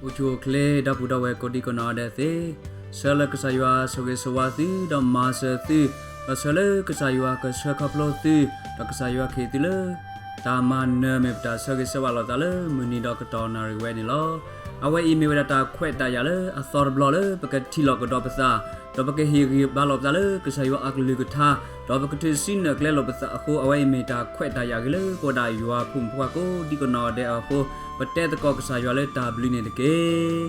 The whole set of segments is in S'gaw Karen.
အိၣ်ဆူၣ်အိၣ်ချ့ ဒီပုၢ်ဒီဝဲၢ်ကိးဒံကနီၢ်ဒဲးသ့ၣ်, ဆၢလၢကစၢ်ယွၤဆိၣ်ဂ့ၤဆိၣ်ဝါသု ဒီးမၤစၢၤသု, ဒီးဆၢလၢကစၢ်ယွၤကဆှၢခီဖျိသု, ဒီးကစၢ်ယွၤကဟ့ၣ်သုလၢ တၢ်မၤနၢၤမ့ၢ်ပတၢ်ဆၢဂ့ၤဆၢဝါလိာ်သးလၢမုၢ်နံၤဒီးကတီၢ်နၣ်ရံၣ်ဝဲန့ၣ်လီၤ. အဝဲအံၤမ့ၢ်ဝဲဒၣ်တၢ်ခွဲးတၢ်ယာ်လၢအသီတဘျီလၢပကထံၣ်လိာ်ကဒီးပသး, ဒီးပကဟ့ၣ်ဂံၢ်ဘါလိာ်ပသးလၢကစၢ်ယွၤအကလုၢ်ကထါ, ဒီးပကထုးစုနဲၣ်ကျဲလိာ်ပသးအဃိ အဝဲအံၤမ့ၢ်တၢ်ခွဲးတၢ်ယာ်ဂ့ၤလၢပဝဲဒၣ်ယွၤဖိမုၣ်ဖိခွါကိးဒံကနီၢ်ဒဲးအဃိ, ပတဲသကိးကစၢ်ယွၤလၢတၢ်ဘျုးန့ၣ်တက့ၢ်.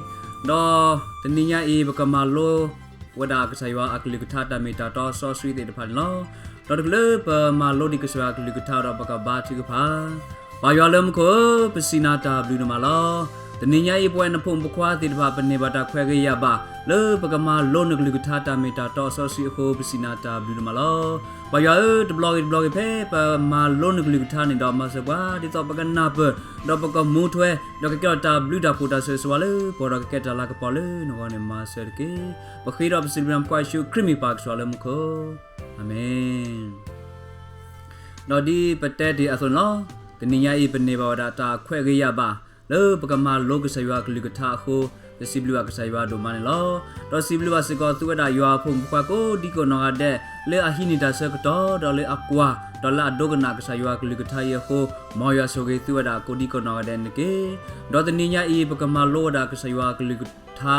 ဒီးတနံၤညါအံၤ ပကမၤလိ ဝဲဒၣ်ကစၢ်ယွၤအကလုၢ်ကထါတၢ်မ့ၢ်တၢ်တီစီဆှံသ့ၣ်တဖၣ်န့ၣ်လီၤ. ဒီးတချုးလၢပမၤလိဒံးကစၢ်ယွၤအကလုၢ်ကထါဒီး ပကဘါထုကဖၣ်. ပၢ်ယွၤလၢမူခိၣ်ဧၢ, ပစံးနၤတၢ်ဘျုးဒိၣ်မးလီၤ. တနံၤညါအံၤ ပဝဲနဖိမုၣ်ဖိခွါသ့ၣ်တဖၣ် ပန့ၢ်ဘၣ်တၢ်ခွဲးဂ့ၤယာ်ဘၣ် လၢပကမၤလိနကလုၢ်ကထါတၢ်မ့ၢ်တၢ်တီစီဆှံအဃိ ပစံးနၤတၢ်ဘျုးဒိၣ်မးလီၤ. ပၢ်ယွၤဧၢ, တဘျီဂ့ၤတဘျီဂ့ၤဖဲပမၤလိနကလုၢ်ကထါန့ၣ်ဒီး မၤစၢၤပှၤ ဒ်သိးပကနၢ်ပၢၢ် ဒီးပကမူထွဲ ဒီးကကဲထီၣ်တၢ်ဘျုးတၢ်ဖှိၣ်တၢ်ဆိၣ်ဂ့ၤဆိၣ်ဝါလၢပှၤဒီးကကဲတၢ်လၤကပီၤလၢနဂီၢ်န့ၣ် မၤစၢၤတက့ၢ်. ပဃ့ဒီးပစံးဘျုးနၤ ဖိခွါယ့ၣ်ၡူးခရံာ်မ့ၢ်ပၢ်ကစၢ်လၢမူခိၣ်, အၤမ့ၣ်. ဒီးဒ်ပတဲတ့ၢ်အသိးန့ၣ်လီၤ. တနံၤညါအံၤ ပန့ၢ်ဘၣ်ဝဲဒၣ်တၢ်ခွဲးဂ့ၤယာ်ဘၣ် လၢပကမၤလိကစၢ်ယွၤအကလုၢ်ကထါအဃိ, ပစံးဘျုးဘၣ်ကစၢ်ယွၤဒိၣ်မးန့ၣ်လီၤ. ဒီးစံးဘျုးဘၣ်စ့ၢ်ကီး သုဝဲဒၣ်ယွၤအဖိမုၣ်ဖိခွါကိးဒံကနီၢ်ဂၤဒဲး လၢအဟံးန့ၢ်တၢ်ဆၢကတီၢ် ဒီးလၢအကွၢ် ဒီးလၢအဒိကနၣ်ကစၢ်ယွၤအကလုၢ်ကထါအံၤအဃိ, မ်ယွၤဆိၣ်ဂ့ၤသုဝဲဒၣ်ကိးဒံကနီၢ်ဂၤဒဲးန့ၣ်တက့ၢ်. ဒီးတနံၤညါအံၤ ပကမၤလိဝဲဒၣ်ကစၢ်ယွၤအကလုၢ်ကထါ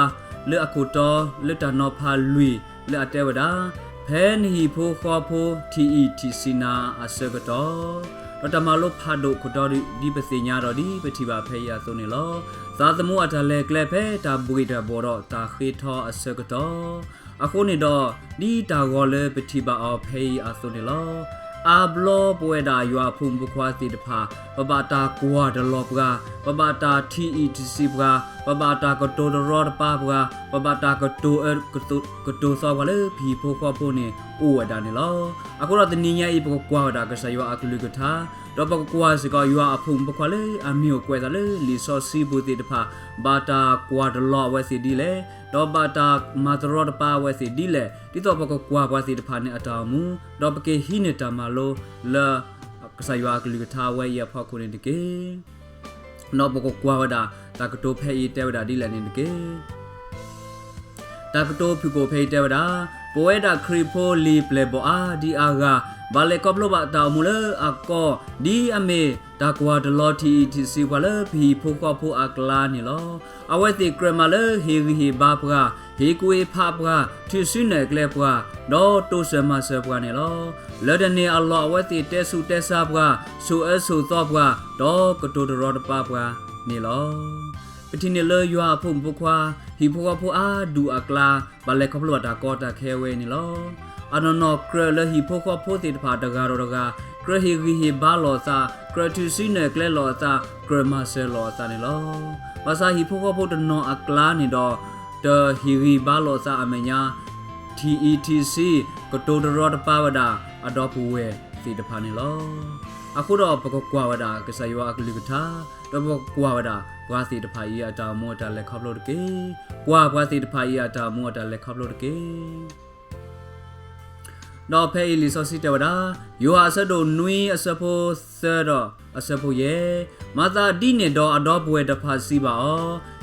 လၢအခိၣ်တီ လၢတၢ်နီၤဖးလွံၢ် လၢအတဲဝဲဒၣ်, ဖဲနဟံၣ်ဖိဃီဖိထံၣ်အံၣ်ထံၣ်ဆံးနၤအဆၢကတီၢ်, ဒီးတၢ်မၤလိဖးဒိၣ်ခိၣ်တီ ဒ်ပသ့ၣ်ညါဒီးဒ်ပထံၣ်ဘၣ်ဖဲအံၤအသိးန့ၣ်လီၤ. သးသမူအတၢ်လဲၤကျဲဖဲတၢ်ဘှ့ၣ်တၢ်ဘှီၣ်ဒီးတၢ်ဃ့ထီအဆၢကတီၢ် အဃိန့ၣ်ဒီး ဒ်တၢ်ဂီၤလၢပထံၣ်ဘၣ်အီၤဖဲအံၤအသိးန့ၣ်လီၤ. အါဘျီပဝဲဒၣ်ယွၤအဖိမုၣ်ဖိခွါသ့ၣ်တဖၣ် ပဘၣ်တၢ်ကွၢ်တလီၤပှၤ, ပဘၣ်တၢ်ထံၣ်အံၣ်ထံၣ်ဆံးပှၤ, ပဘၣ်တၢ်ကတိၤတရီတပါပှၤ, ပဘၣ်တၢ်ကတိၤအၢ ကတိၤသီပှၤလၢပဟံၣ်ဖိဃီဖိန့ၣ် အိၣ်ဝဲဒၣ်န့ၣ်လီၤ. အဃိဒီးတနံၤညါအံၤ ပကကွၢ်ဝဲဒၣ်ကစၢ်ယွၤအကလုၢ်ကထါ, ဒီးပကကွၢ်စ့ၢ်ကီး ယွၤအဖိမုၣ်ဖိခွါလၢအမံၤအိၣ်ကွဲးသးလၢလံာ်စီဆှံပူၤသ့ၣ်တဖၣ် ဘၣ်တၢ်ကွၢ်တလီၤအဝဲသ့ၣ်ဒ်လဲၣ်, ဒီးဘၣ်တၢ်မၤတရီတပါအဝဲသ့ၣ်ဒ်လဲၣ်, ဒ်သိးပကကွၢ်ပှၤသ့ၣ်တဖၣ်န့ၣ်အတၢ်အိၣ်မူ, ဒီးပကဟံးန့ၢ်တၢ်မၤလိလၢ ကစၢ်ယွၤအကလုၢ်ကထါဝဲအံၤအဖီခိၣ်န့ၣ်တက့ၢ်. ဒီးပကကွၢ်ဝဲဒၣ် တၢ်ကတိၤဖဲအံၤတဲဝဲဒၣ်ဒ်လဲၣ်န့ၣ်တက့ၢ်. တၢ်ကတိၤဖုၣ်ကိာ်ဖဲအံၤတဲဝဲဒၣ်, ပဝဲဒၣ်ခရံာ်ဖိလံာ်ပျဲၢ်ဘီၣ်အါဒံအါဂၤ, ဘၣ်လဲၤခီဖျိဘၣ်တၢ်အိၣ်မူလၢအကီ, ဒ်အမ့ၢ်တၢ်ကွၢ်တလီၤထံၣ်အံၣ်ထံၣ်ဆံးပှၤလၢပဟံၣ်ဖိဃီဖိအကျါန့ၣ်လီၤ. အဝဲသ့ၣ်ကြၢးမၤလၢဟ့ၣ်ဂံၢ်ဟ့ၣ်ဘါပှၤ, ဟ့ၣ်ကူၣ်ဟ့ၣ်ဖးပှၤ, ထုးစုနဲၣ်ကျဲပှၤ, ဒီးတိစၢၤမၤစၢၤပှၤန့ၣ်လီၤ. လၢတန့ၢ်အလီၢ် အဝဲသ့ၣ်တဲဆူးတဲဆါပှၤ, ဆိၣ်အၢဆိၣ်သီပှၤ, ဒီးကတိၤတရီတပါပှၤန့ၣ်လီၤ. ပထံၣ်န့ၢ်လၢယွၤအဖိမုၣ်ဖိခွါ, ဟံၣ်ဖိဃီဖိအါဒူၣ်အကျါ, ဘၣ်လဲၤခီဖျိဘၣ်တၢ်ကီတၢ်ခဲဝဲအံၤန့ၣ်လီၤ. အနီၢ်နီၢ်ကြၢးလၢဟံၣ်ဖိဃီဖိသ့ၣ်တဖၣ်တဂၤဒီးတဂၤ, ကြၢးဟ့ၣ်ဂံၢ်ဟ့ၣ်ဘါလိာ်အသး, ကြၢးထုးစုနဲၣ်ကျဲလိာ်အသး, ကြၢးမၤစၢၤလိာ်အသးန့ၣ်လီၤ. ဘၣ်ဆၣ်ဟံၣ်ဖိဃီဖိတနီၤအကျါန့ၣ်ဒီး, တဟ့ၣ်ဂံၢ်ဘါလိာ်အသးအမဲာ်ညါ, ထံၣ်အံၣ်ထံၣ်ဆံး, ကတိၤတရီတပါဝဲဒၣ်အဒီပုၢ်ဝဲၢ်သ့ၣ်တဖၣ်န့ၣ်လီၤ. အဃိဒီးပကကွၢ်ဝဲဒၣ်ကစၢ်ယွၤအကလုၢ်ကထါ, ဒီးပကကွၢ်ဝဲဒၣ်ပှၤသ့ၣ်တဖၣ်အံၤအတၢ်အိၣ်မူအတၢ်လဲၤခီဖျိတက့ၢ်. ကွၢ်ပှၤသ့ၣ်တဖၣ်အံၤအတၢ်အိၣ်မူအတၢ်လဲၤခီဖျိတက့ၢ်. ဒီးဖဲအံၤလံာ်စီဆှံတဲဝဲဒၣ်, ယိၤဟၣ်အဆၢဒိၣ်နွံအဆၢဖိသၢဒီးအဆၢဖိယဲၢ်, မၤသးဒ်န့ၣ်ဒီးအဒီပုၢ်ဝဲၢ်တဖၣ်စံးဘၣ်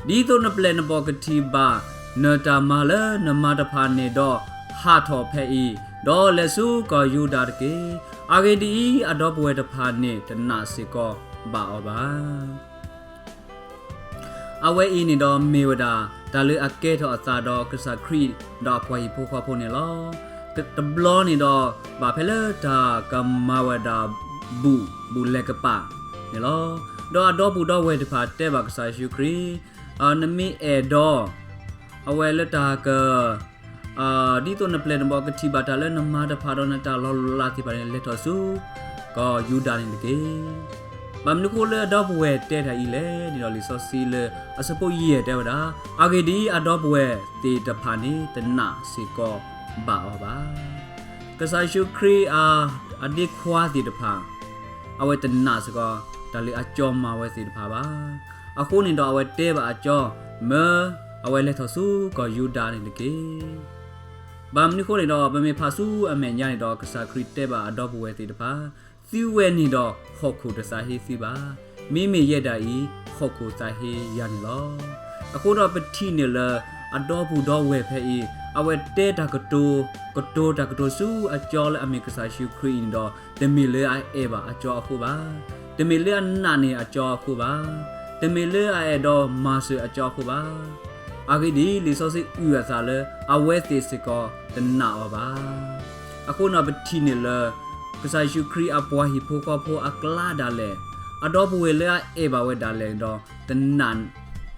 အီၤ, ဒ်သိးနပျဲၢ်နဘီၣ်ကထံၣ်ဘၣ်နတၢ်မၤလၢနမါတဖၣ်န့ၣ်ဒီး, ဟးထီၣ်ဖဲအံၤ, ဒီးလဲၤဆူကီၢ်ယူဒၤတက့ၢ်. အဂ့ၢ်ဒ်အံၤ, အဒီပုၢ်ဝဲၢ်တဖၣ်န့ၣ်တနာ်စ့ၢ်ကီးဘၣ်အီၤဘၣ်. အဝဲအံၤန့ၣ်ဒီးမ့ၢ်ဝဲဒၣ် တၢ်လၢအကဲထီၣ်အသးဒီးကစၢ်ခရံာ်ဒီးအပှၤဟံၣ်ဖိဃီဖိန့ၣ်လီၤ. တဘျီန့ၣ်ဒီး ဘၣ်ဖဲလၢတၢ်ကမၤဝဲဒၣ်ဘူၣ်ဘူၣ်လဲၤကပၤန့ၣ်လီၤ. ဒီးအဒီပုၢ်ဒီဝဲၢ်တဖၣ်တဲဘၣ်ကစၢ်ယ့ၣ်ၡူးခရံာ်, နမ့ၢ်အဲၣ်ဒိး အဝဲလၢတၢ်က ဒ်သိးနပျဲၢ်နဘီၣ်ကထံၣ်ဘၣ်တၢ်လၢနမါတဖၣ်ဒီးနတၢ်လီၤလးသ့ၣ်တဖၣ်န့ၣ် လဲၤထီၣ်ဆူကီၢ်ယူဒၤန့ၣ်တက့ၢ်. ဘၣ်မနုၤအဃိလၢအဒီပုၢ်ဝဲၢ်တဲတၢ်အံၤလဲၣ်န့ၣ်ဒီး လံာ်စီဆှံလၢအဆၢဖိယဲၢ်တဲဝဲဒၣ်, အဂ့ၢ်ဒ်အံၤ, အဒီပုၢ်ဝဲၢ်သ့ၣ်တဖၣ်န့ၣ် တနာ်စ့ၢ်ကီးဘၣ်အီၤဘၣ်. ကစၢ်ယ့ၣ်ၡူးခရံာ်အ အဒ့ခွါသ့ၣ်တဖၣ် အဝဲတနာ်စ့ၢ်ကီး တၢ်လၢအကၠီမၤဝဲသ့ၣ်တဖၣ်ဘၣ်. အဃိန့ၣ်ဒီးအဝဲတဲဘၣ်အကၠီ, မၢအဝဲလဲၤထီၣ်ဆူကီၢ်ယူဒၤန့ၣ်တက့ၢ်. ဘၣ်မနုၤအဃိန့ၣ်ဒီး ပမ့ၢ်ဖးဆူအမဲာ်ညါန့ၣ်ဒီး ကစၢ်ခရံာ်တဲဘၣ်အဒီပုၢ်ဝဲၢ်သ့ၣ်တဖၣ်, သုဝဲန့ၣ်ဒီးဟီၣ်ခိၣ်တသးဟ့သုဘၣ်. မ့မ့ၢ်ယဲဒၣ်အံၤ ဟီၣ်ခိၣ်သးဟ့ယၤန့ၣ်လီၤ. အဃိဒီးပထံၣ်န့ၢ်လၢ အဒီပုၢ်ဒီဝဲၢ်ဖဲအံၤ အဝဲတဲတၢ်ကတိၤ, ကတိၤတၢ်ကတိၤဆူအကၠီလၢအမ့ၢ်ကစၢ်ယ့ၣ်ၡူးခရံာ်အံၤန့ၣ်ဒီး တမ့ၢ်လၢအအဲၣ်ဘၣ်အကၠီအဃိဘၣ်. တမ့ၢ်လၢအနာ်န့ၢ်အကၠီအဃိဘၣ်. တမ့ၢ်လၢအအဲၣ်ဒိးမၤစၢၤအကၠီအဃိဘၣ်. အဂ့ၢ်ဒ်အံၤ, လံာ်စီဆှံအုၣ်အသးလၢ အဝဲသ့ၣ်စ့ၢ်ကီးတနာ်အီၤဘၣ်. အဃိန့ၣ်ပထံၣ်န့ၢ်လၢ ကစၢ်ယ့ၣ်ၡူးခရံာ်အပှၤဟံၣ်ဖိဃီဖိအကျါဒၣ်လဲာ်, အဒီပုၢ်ဝဲၢ်လၢအအဲၣ်ဘၣ်ဝဲဒၣ်လဲာ်ဒီး တနာ်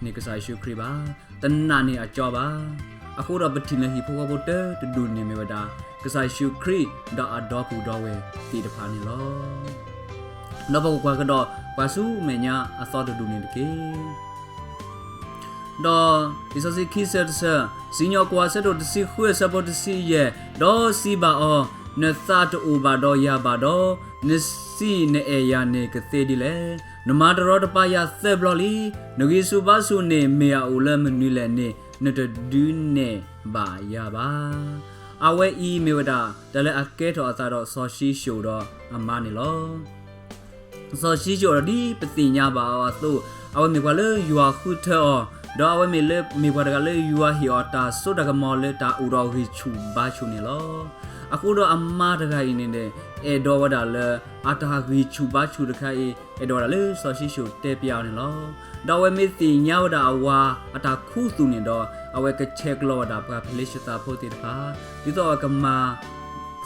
န့ၢ်ကစၢ်ယ့ၣ်ၡူးခရံာ်ဘၣ်, တနာ်န့ၢ်အကၠီဘၣ်. အဃိဒီးပထံၣ်လၢဟံၣ်ဖိဃီဖိတၢတဒူၣ်န့ၣ်မ့ၢ်ဝဲဒၣ် ကစၢ်ယ့ၣ်ၡူးခရံာ်ဒီးအဒီပုၢ်ဒီဝဲၢ်သ့ၣ်တဖၣ်န့ၣ်လီၤ. ဒီးပကကွၢ်ကဒီးပှၤဆူမဲာ်ညါအသီတဒူၣ်န့ၣ်တက့ၢ်. ဒီးလံာ်စီဆှံခံဆၢတဆၢ, စံၣ်ညီၣ်ကွီၢ်အဆၢဒိၣ်တဆံဃု အဆၢဖိတဆံယဲၢ်, ဒီးစံးဘၣ်အီၤ, နသးတအိၣ်ဘၣ်ဒီးယၤဘၣ်ဒီး, နစံးနအဲၣ်ယၤန့ၣ်ကသ့ဒ်လဲၣ်. နမၤတရီတပါယၤသၢဘျီလံ. နဂံၢ်ဆူၣ်ဘါဆူၣ်န့ၣ်မ့ၢ်အအိၣ်လၢမနုၤလဲၣ်န့ၣ် နတဒုးနဲၣ်ဘၣ်ယၤဘၣ်. အဝဲအံၤမ့ၢ်ဝဲဒၣ် တၢ်လၢအကဲထီၣ်အသးဒီးစီၤၡံၣ်ၡိၣ်ဒီးအမါန့ၣ်လီၤ. စီၤၡံၣ်ၡိၣ်ဒီးဒ်ပသ့ၣ်ညါဘၣ်အီၤအသိး, အဝဲမ့ၢ်ပှၤလၢယွၤဃုထၢအီၤ, ဒီးအဝဲမ့ၢ်ပှၤတဂၤလၢယွၤဟ့ၣ်အီၤတၢ်စိတၢ်ကမီၤလၢတၢ်အိၣ်ဒီးဂံၢ်ဆူၣ်ဘါဆူၣ်န့ၣ်လီၤ. အဃိဒီးအမါတဂၤအံၤန့ၣ် အဲၣ်ဒိးဝဲဒၣ်လၢ အတၢ်ဂံၢ်ဆူၣ်ဘါဆူၣ်တခါအံၤ အဲၣ်ဒိးဝဲဒၣ်လၢစီၤၡံၣ်ၡိၣ်တဲပျးအီၤန့ၣ်လီၤ. ဒီးအဝဲမ့ၢ်သ့ၣ်ညါဝဲဒၣ်အဝၤအတၢ်ခူသူၣ်န့ၣ်ဒီး အဝဲကဆဲးကျိးဝဲဒၣ်ပှၤဖလ့ၡသးဖိသ့ၣ်တဖၣ်, ဒ်သိးအကမၤ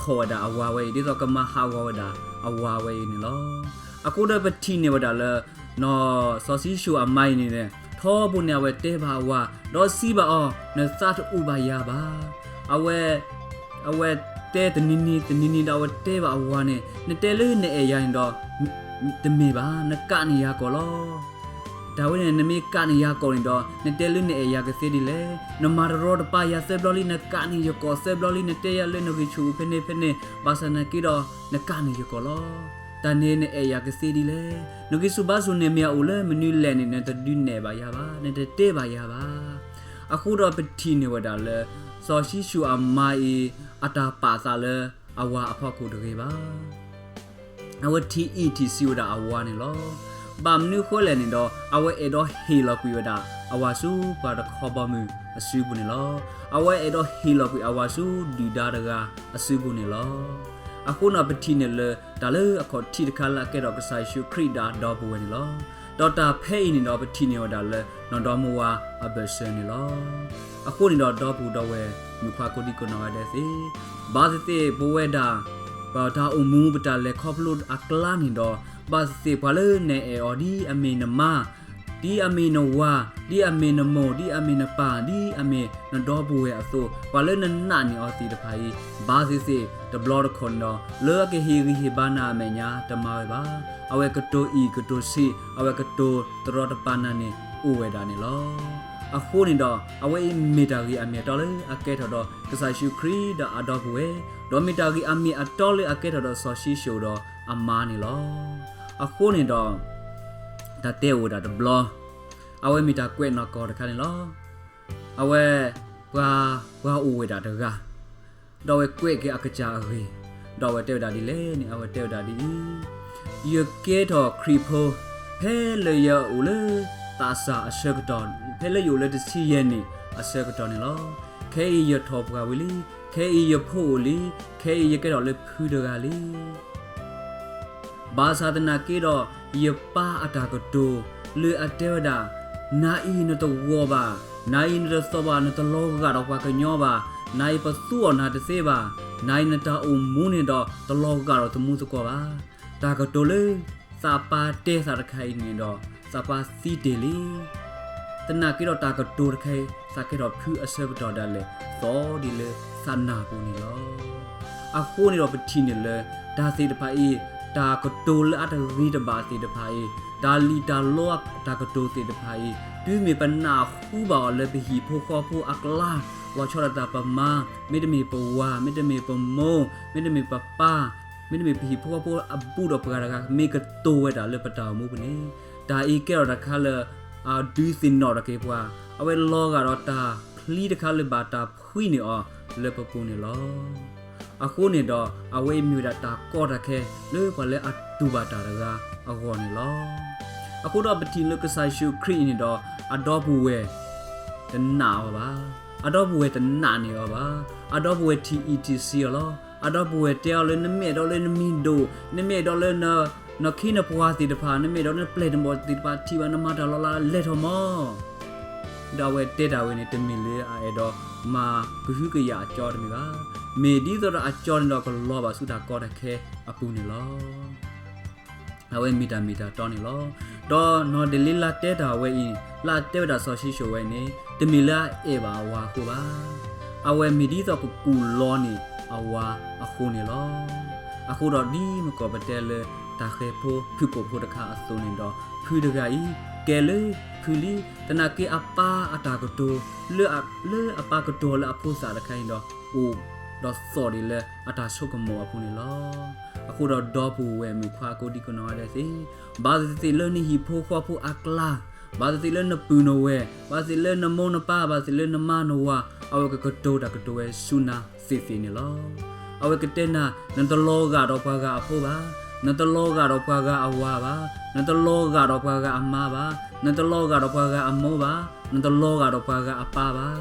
ဖီၣ်ဝဲဒၣ်အဝၤဝဲအံၤ, ဒ်သိးကမၤဟးဂီၤဝဲဒၣ်အဝၤဝဲအံၤန့ၣ်လီၤ. အဃိဒီးပထံၣ်န့ၢ်ဝဲဒၣ်လၢ စီၤၡံၣ်ၡိၣ်အမါအံၤန့ၣ် ထီဘိန့ၣ်အဝဲတဲဘၣ်အဝၤ, ဒီးစံးဘၣ်အီၤ, နသးတအိၣ်ဘၣ်ယၤဘၣ်. အဝဲ အဝဲတဲတနံၤနံၤတနံၤနံၤဒီးအဝဲတဲဘၣ်အဝၤန့ၣ်, နတဲလၢနအဲၣ်ယၤန့ၣ်ဒီး တမ့ၢ်ဘၣ်, နကးန့ၢ်ယၤကီၢ်လီၤ. တၢ်ဝဲန့ၣ် နမ့ၢ်ကးန့ၢ်ယၤကီၢ်န့ၣ်ဒီး နတဲလၢနအဲၣ်ယၤကသ့ဒ်လဲၣ်. နမၤတရီတပါယၤသၢဘျီလံ, နကးန့ၢ်ယကီၢ်သၢဘျီလံ, နတဲယၤလၢနဂံၢ်ဆူၣ်ဖဲန့ၣ်ဖဲန့ၣ်, ဘၣ်ဆၣ်သနာ်က့ဒီး နကးန့ၢ်ယကီၢ်လီၤ. တၢ်န့ၣ်နအဲၣ်ယၤကသ့ဒ်လဲၣ်. နဂံၢ်ဆူၣ်ဘါဆူၣ်န့ၣ်မ့ၢ်အအိၣ်လၢမနုၤလဲၣ်န့ၣ် နတဒုးနဲၣ်ဘၣ်ယၤဘၣ်, နတတဲဘၣ်ယၤဘၣ်. အဃိဒီးပထံၣ်န့ၢ်ဝဲဒၣ်လၢ စီၤၡံၣ်ၡိၣ်အမါအံၤ အတၢ်ပာ်သးလၢအဝၤအဖီခိၣ်တဂ့ၤဘၣ်. အဝဲထံၣ်အံၣ်ထံၣ်ဆံးဝဲဒၣ်အဝၤန့ၣ်လီၤ. ဘၣ်မနုၤဃိလဲၣ်န့ၣ်ဒီး အဝဲအဲၣ်ဒိးဟ့ၣ်လီၤကွံာ်ဝဲဒၣ်အဝၤဆူပှၤတခီဘီမုၢ်အစုပူၤန့ၣ်လီၤ. အဝဲအဲၣ်ဒိးဟ့ၣ်လီၤကွံာ်အဝၤဆူဒုၣ်ဒါတဂၤအစုပူၤန့ၣ်လီၤ. အဃိန့ၣ်ပထံၣ်န့ၢ်လၢ တၢ်လၢအခီၣ်ထံးတခါလၢအကဲထီၣ်ကစၢ်ယ့ၣ်ၡူးခရံာ်ဒီးအဒီပုၢ်ဝဲၢ်န့ၣ်လီၤ. ဒီးတၢ်ဖဲအံၤန့ၣ်ဒီး ပထံၣ်န့ၢ်ဝဲဒၣ်လၢနီၢ်ဒီမါဝၤအဘၢၣ်စၢၤန့ၣ်လီၤ. အဃိန့ၣ်ဒီးဒီပုၢ်ဒီဝဲၢ်မုၣ်ခွါကိးဒံကိးနီၢ်ဂၤဒဲးသ့ၣ်, ဘၣ်သ့ၣ်သ့ၣ်ပဝဲဒၣ် ပတၢ်အိၣ်မူပတၢ်လဲၤခီဖျိအကျါန့ၣ်ဒီး, ဘၣ်သ့ၣ်သ့ၣ်ပှၤလၢနအဲၣ်အီၤဒ်အမ့ၢ်နမါ, ဒ်အမ့ၢ်နဝၤ, ဒ်အမ့ၢ်နမိၢ်, ဒ်အမ့ၢ်နပၢ်, ဒ်အမ့ၢ်နဒီပုၢ်ဝဲၢ်အသိး, ပှၤလၢနနာ်န့ၢ်အီၤသ့ၣ်တဖၣ်အံၤ, ဘၣ်သ့ၣ်သ့ၣ်တဘျီတခီၣ်န့ၣ်ဒီး လၢအကဟ့ၣ်ဂံၢ်ဟ့ၣ်ဘါနၤအမဲာ်ညါတမၤဝဲဘၣ်. အဝဲကတိၤအံၣ်ကတိၤဆံး, အဝဲကတိၤတရီတပါနၤန့ၣ်အိၣ်ဝဲဒၣ်န့ၣ်လီၤ. အဃိန့ၣ်ဒီး အဝဲအံၤမ့ၢ်တၢ်ဂ့ၢ်အမ့ၢ်အတီလၢအကဲထီၣ်ဒီးကစၢ်ယ့ၣ်ၡူးခရံာ်ဒီးအဒီပုၢ်ဝဲၢ်, ဒီးမ့ၢ်တၢ်ဂ့ၢ်အမ့ၢ်အတီလၢအကဲထီၣ်ဒီးစီၤၡံၣ်ၡိၣ်ဒီးအမါန့ၣ်လီၤ. အဃိန့ၣ်ဒီး တၢ်တဲအိၣ်ဝဲဒၣ်တဘျီ, အဝဲမ့ၢ်တၢ်ကွဲးနီၢ်ကီၢ်တခါန့ၣ်လီၤ. အဝဲ ပှၤ ပှၤအိၣ်ဝဲဒၣ်တဂၤ, ဒီးအဝဲကွဲးက့ၤအကစၢ်အဂ့ၢ်, ဒီးအဝဲတဲဝဲဒၣ်ဒ်လဲၣ်န့ၣ် အဝဲတဲဝဲဒၣ်ဒ်အံၤ, ယကဲထီၣ်ခရံာ်ဖိ ဖဲလၢယအိၣ်လၢသးစၢ်အဆၢကတီၢ်, ဖဲလၢယအိၣ်လၢတဆံယဲၢ်နံၣ်အဆၢကတီၢ်န့ၣ်လီၤ. ခဲအံၤယထီၣ်ပှၢ်ဝံၤလံ, ခဲအံၤယဖိအိၣ်လံ, ခဲအံၤယကဲထီၣ်လၢဖုတဂၤလံ. ဘၣ်ဆၣ်သနာ်က့ဒီး ယပၢ်အတၢ်ကတိၤလၢအတဲဝဲဒၣ်, နၤအံၤနတဂီၤဘၣ်, နၤအံၤနတသီၣ်ဘၣ်, နတလီၤဂာ်ဒီးပှၤကညီဘၣ်, နၤအံၤပသူအီၤနၤတသ့ဘၣ်, နၤအံၤနတၢ်အိၣ်မူန့ၣ်ဒီးတလီၤဂာ်ဒီးသမူသကိးဘၣ်. တၢ်ကတိၤလၢသးပၢ်တဲသးတခါအံၤန့ၣ်ဒီး သးပၢ်သံတ့ၢ်လံ. သနာ်က့ဒီးတၢ်ကတိၤတခါအံၤ သးကဲထီၣ်ဖုအဆၢကတီၢ်ဒၣ်လဲာ် သီဒ်လၢသးနၢ်ပူၤန့ၣ်လီၤ. အဃိန့ၣ်ဒီးပထံၣ်န့ၢ်လၢ တၢ်သ့ၣ်တဖၣ်အံၤ, တၢ်ကတိၤလၢအတဂ့ၤတဘၣ်သ့ၣ်တဖၣ်အံၤ, တၢ်လံၣ်တၢ်လီတၢ်ကတိၤသ့ၣ်တဖၣ်အံၤ, တုၤမ့ၢ်ပနၢ်ဟူဘၣ်အီၤလၢပဟံၣ်ဖိဃီဖိအကျါ, လီၤဆီဒၣ်တၢ်ပမါ, မ့တမ့ၢ်ပဝၤ, မ့တမ့ၢ်ပမိၢ်, မ့တမ့ၢ်ပပၢ်, မ့တမ့ၢ်ပဟံၣ်ဖိဃီဖိအဘူးဒီးပှၤတဂၤ မ့ၢ်ကတိၤဝဲဒၣ်လၢပတၢ်အိၣ်မူပူၤန့ၣ်, တၢ်အံၤကဲထီၣ်တၢ်တခါလၢ အဒုးသ့ၣ်နီၣ်ထီၣ်က့ၤပှၤ, အဝဲလီၤဂာ်ဒီးတၢ်ဖျံတခါလၢဘၣ်တၢ်ဖှံန့ၢ်အီၤလၢပပူၤန့ၣ်လီၤ. အဃိန့ၣ်ဒီး အဝဲအံၤမ့ၢ်ဝဲဒၣ်တၢ်ကီတၢ်ခဲလၢပှၤလၢအတူၢ်ဘၣ်တၢ်တဂၤအဂီၢ်န့ၣ်လီၤ. အဃိဒီးပထံၣ်လၢကစၢ်ယ့ၣ်ၡူးခရံာ်အံၤန့ၣ်ဒီး အဒီပုၢ်ဝဲၢ် တနာ်အီၤဘၣ်. အဒီပုၢ်ဝဲၢ်တနာ်န့ၢ်အီၤဘၣ်. အဒီပုၢ်ဝဲၢ်ထံၣ်အံၣ်ထံၣ်ဆံးအီၤလီၤ. အဒီပုၢ်ဝဲၢ်တဲအီၤလၢ နမ့ၢ်အဲၣ်ဒိးလၢနမံၤဒိၣ်, နမ့ၢ်အဲၣ်ဒိးလၢ နခ့နပှၤသ့ၣ်တဖၣ်, နမ့ၢ်အဲၣ်ဒိးလၢနပျဲၢ်နဘီၣ်သ့ၣ်တဖၣ်ထံၣ်ဘၣ်နမၤတၢ်လီၤလး လဲၤထီၣ်မီၤ. ဒီးအဝဲတဲတၢ်ဝဲန့ၣ် တမ့ၢ်လၢအအဲၣ်ဒိးမၤကဟုကယာ်အကၠီတမ့ၢ်ဘၣ်. မ့ၢ်ဒ်သိးဒီးအကၠီန့ၣ်ဒီးကလီၤဘၣ်ဆူတၢ်ကီတၢ်ခဲအပူၤန့ၣ်လီၤ. အဝဲမ့ၢ်တၢ်မ့ၢ်တၢ်တီန့ၣ်လီၤ. ဒီးနီၢ်ဒလံလါတဲတၢ်ဝဲအံၤ, လၢအတဲဝဲဒၣ်စီၤၡံၣ်စိၣ်ဝဲန့ၣ် တမ့ၢ်လၢအအဲၣ်ဘၣ်အဝၤအဃိဘၣ်. အဝဲမ့ၢ်ဒ်သိးကကူၣ်လီန့ၢ်အဝၤအဃိန့ၣ်လီၤ. အဃိဒီးဒ်မ့ၢ်ကီၢ်ပတဲလၢ တၢ်ဃဲၤဖိဖုၣ်ကိာ်ဖိတခါအသိးန့ၣ်ဒီး ဖုတဂၤအံၤ ကဲလၢဖုလံ, သနာ်က့အပၢ်အတၢ်ကတိၤ လၢအပၢ်ကတိၤလၢအဖိသၣ်တခါအံၤဒီး အိၣ်ဒီးသီၣ်ဒံးလၢအတၢ်ဆိကမိၣ်အပူၤန့ၣ်လီၤ. အဃိဒီးဒီပုၢ်ဝဲၢ်မုၣ်ခွါကိးဒံကိးနီၢ်ဂၤဒဲးသ့ၣ်, ဘၣ်သ့ၣ်သ့ၣ်လၢနဟံၣ်ဖိဃီဖိအကျါ, ဘၣ်သ့ၣ်သ့ၣ်လၢနပုၢ်နဝဲၢ်, ဘၣ်သ့ၣ်လၢနမိၢ်နပၢ်, ဘၣ်သ့ၣ်လၢနမါနဝၤ, အဝဲကကတိၤတၢ်ကတိၤဝဲဆူနၤသ့ၣ်သ့ၣ်န့ၣ်လီၤ. အဝဲကတဲနၤ နတလီၤဂာ်ဒီးပှၤဂၤအဖိဘၣ်, နတလီၤဂာ်ဒီးပှၤဂၤအဝၤဘၣ်, နတလီၤဂာ်ဒီးပှၤဂၤအမါဘၣ်, နတလီၤဂာ်ဒီးပှၤဂၤအမိၢ်ဘၣ်, နတလီၤဂာ်ဒီးပှၤဂၤအပၢ်ဘၣ်.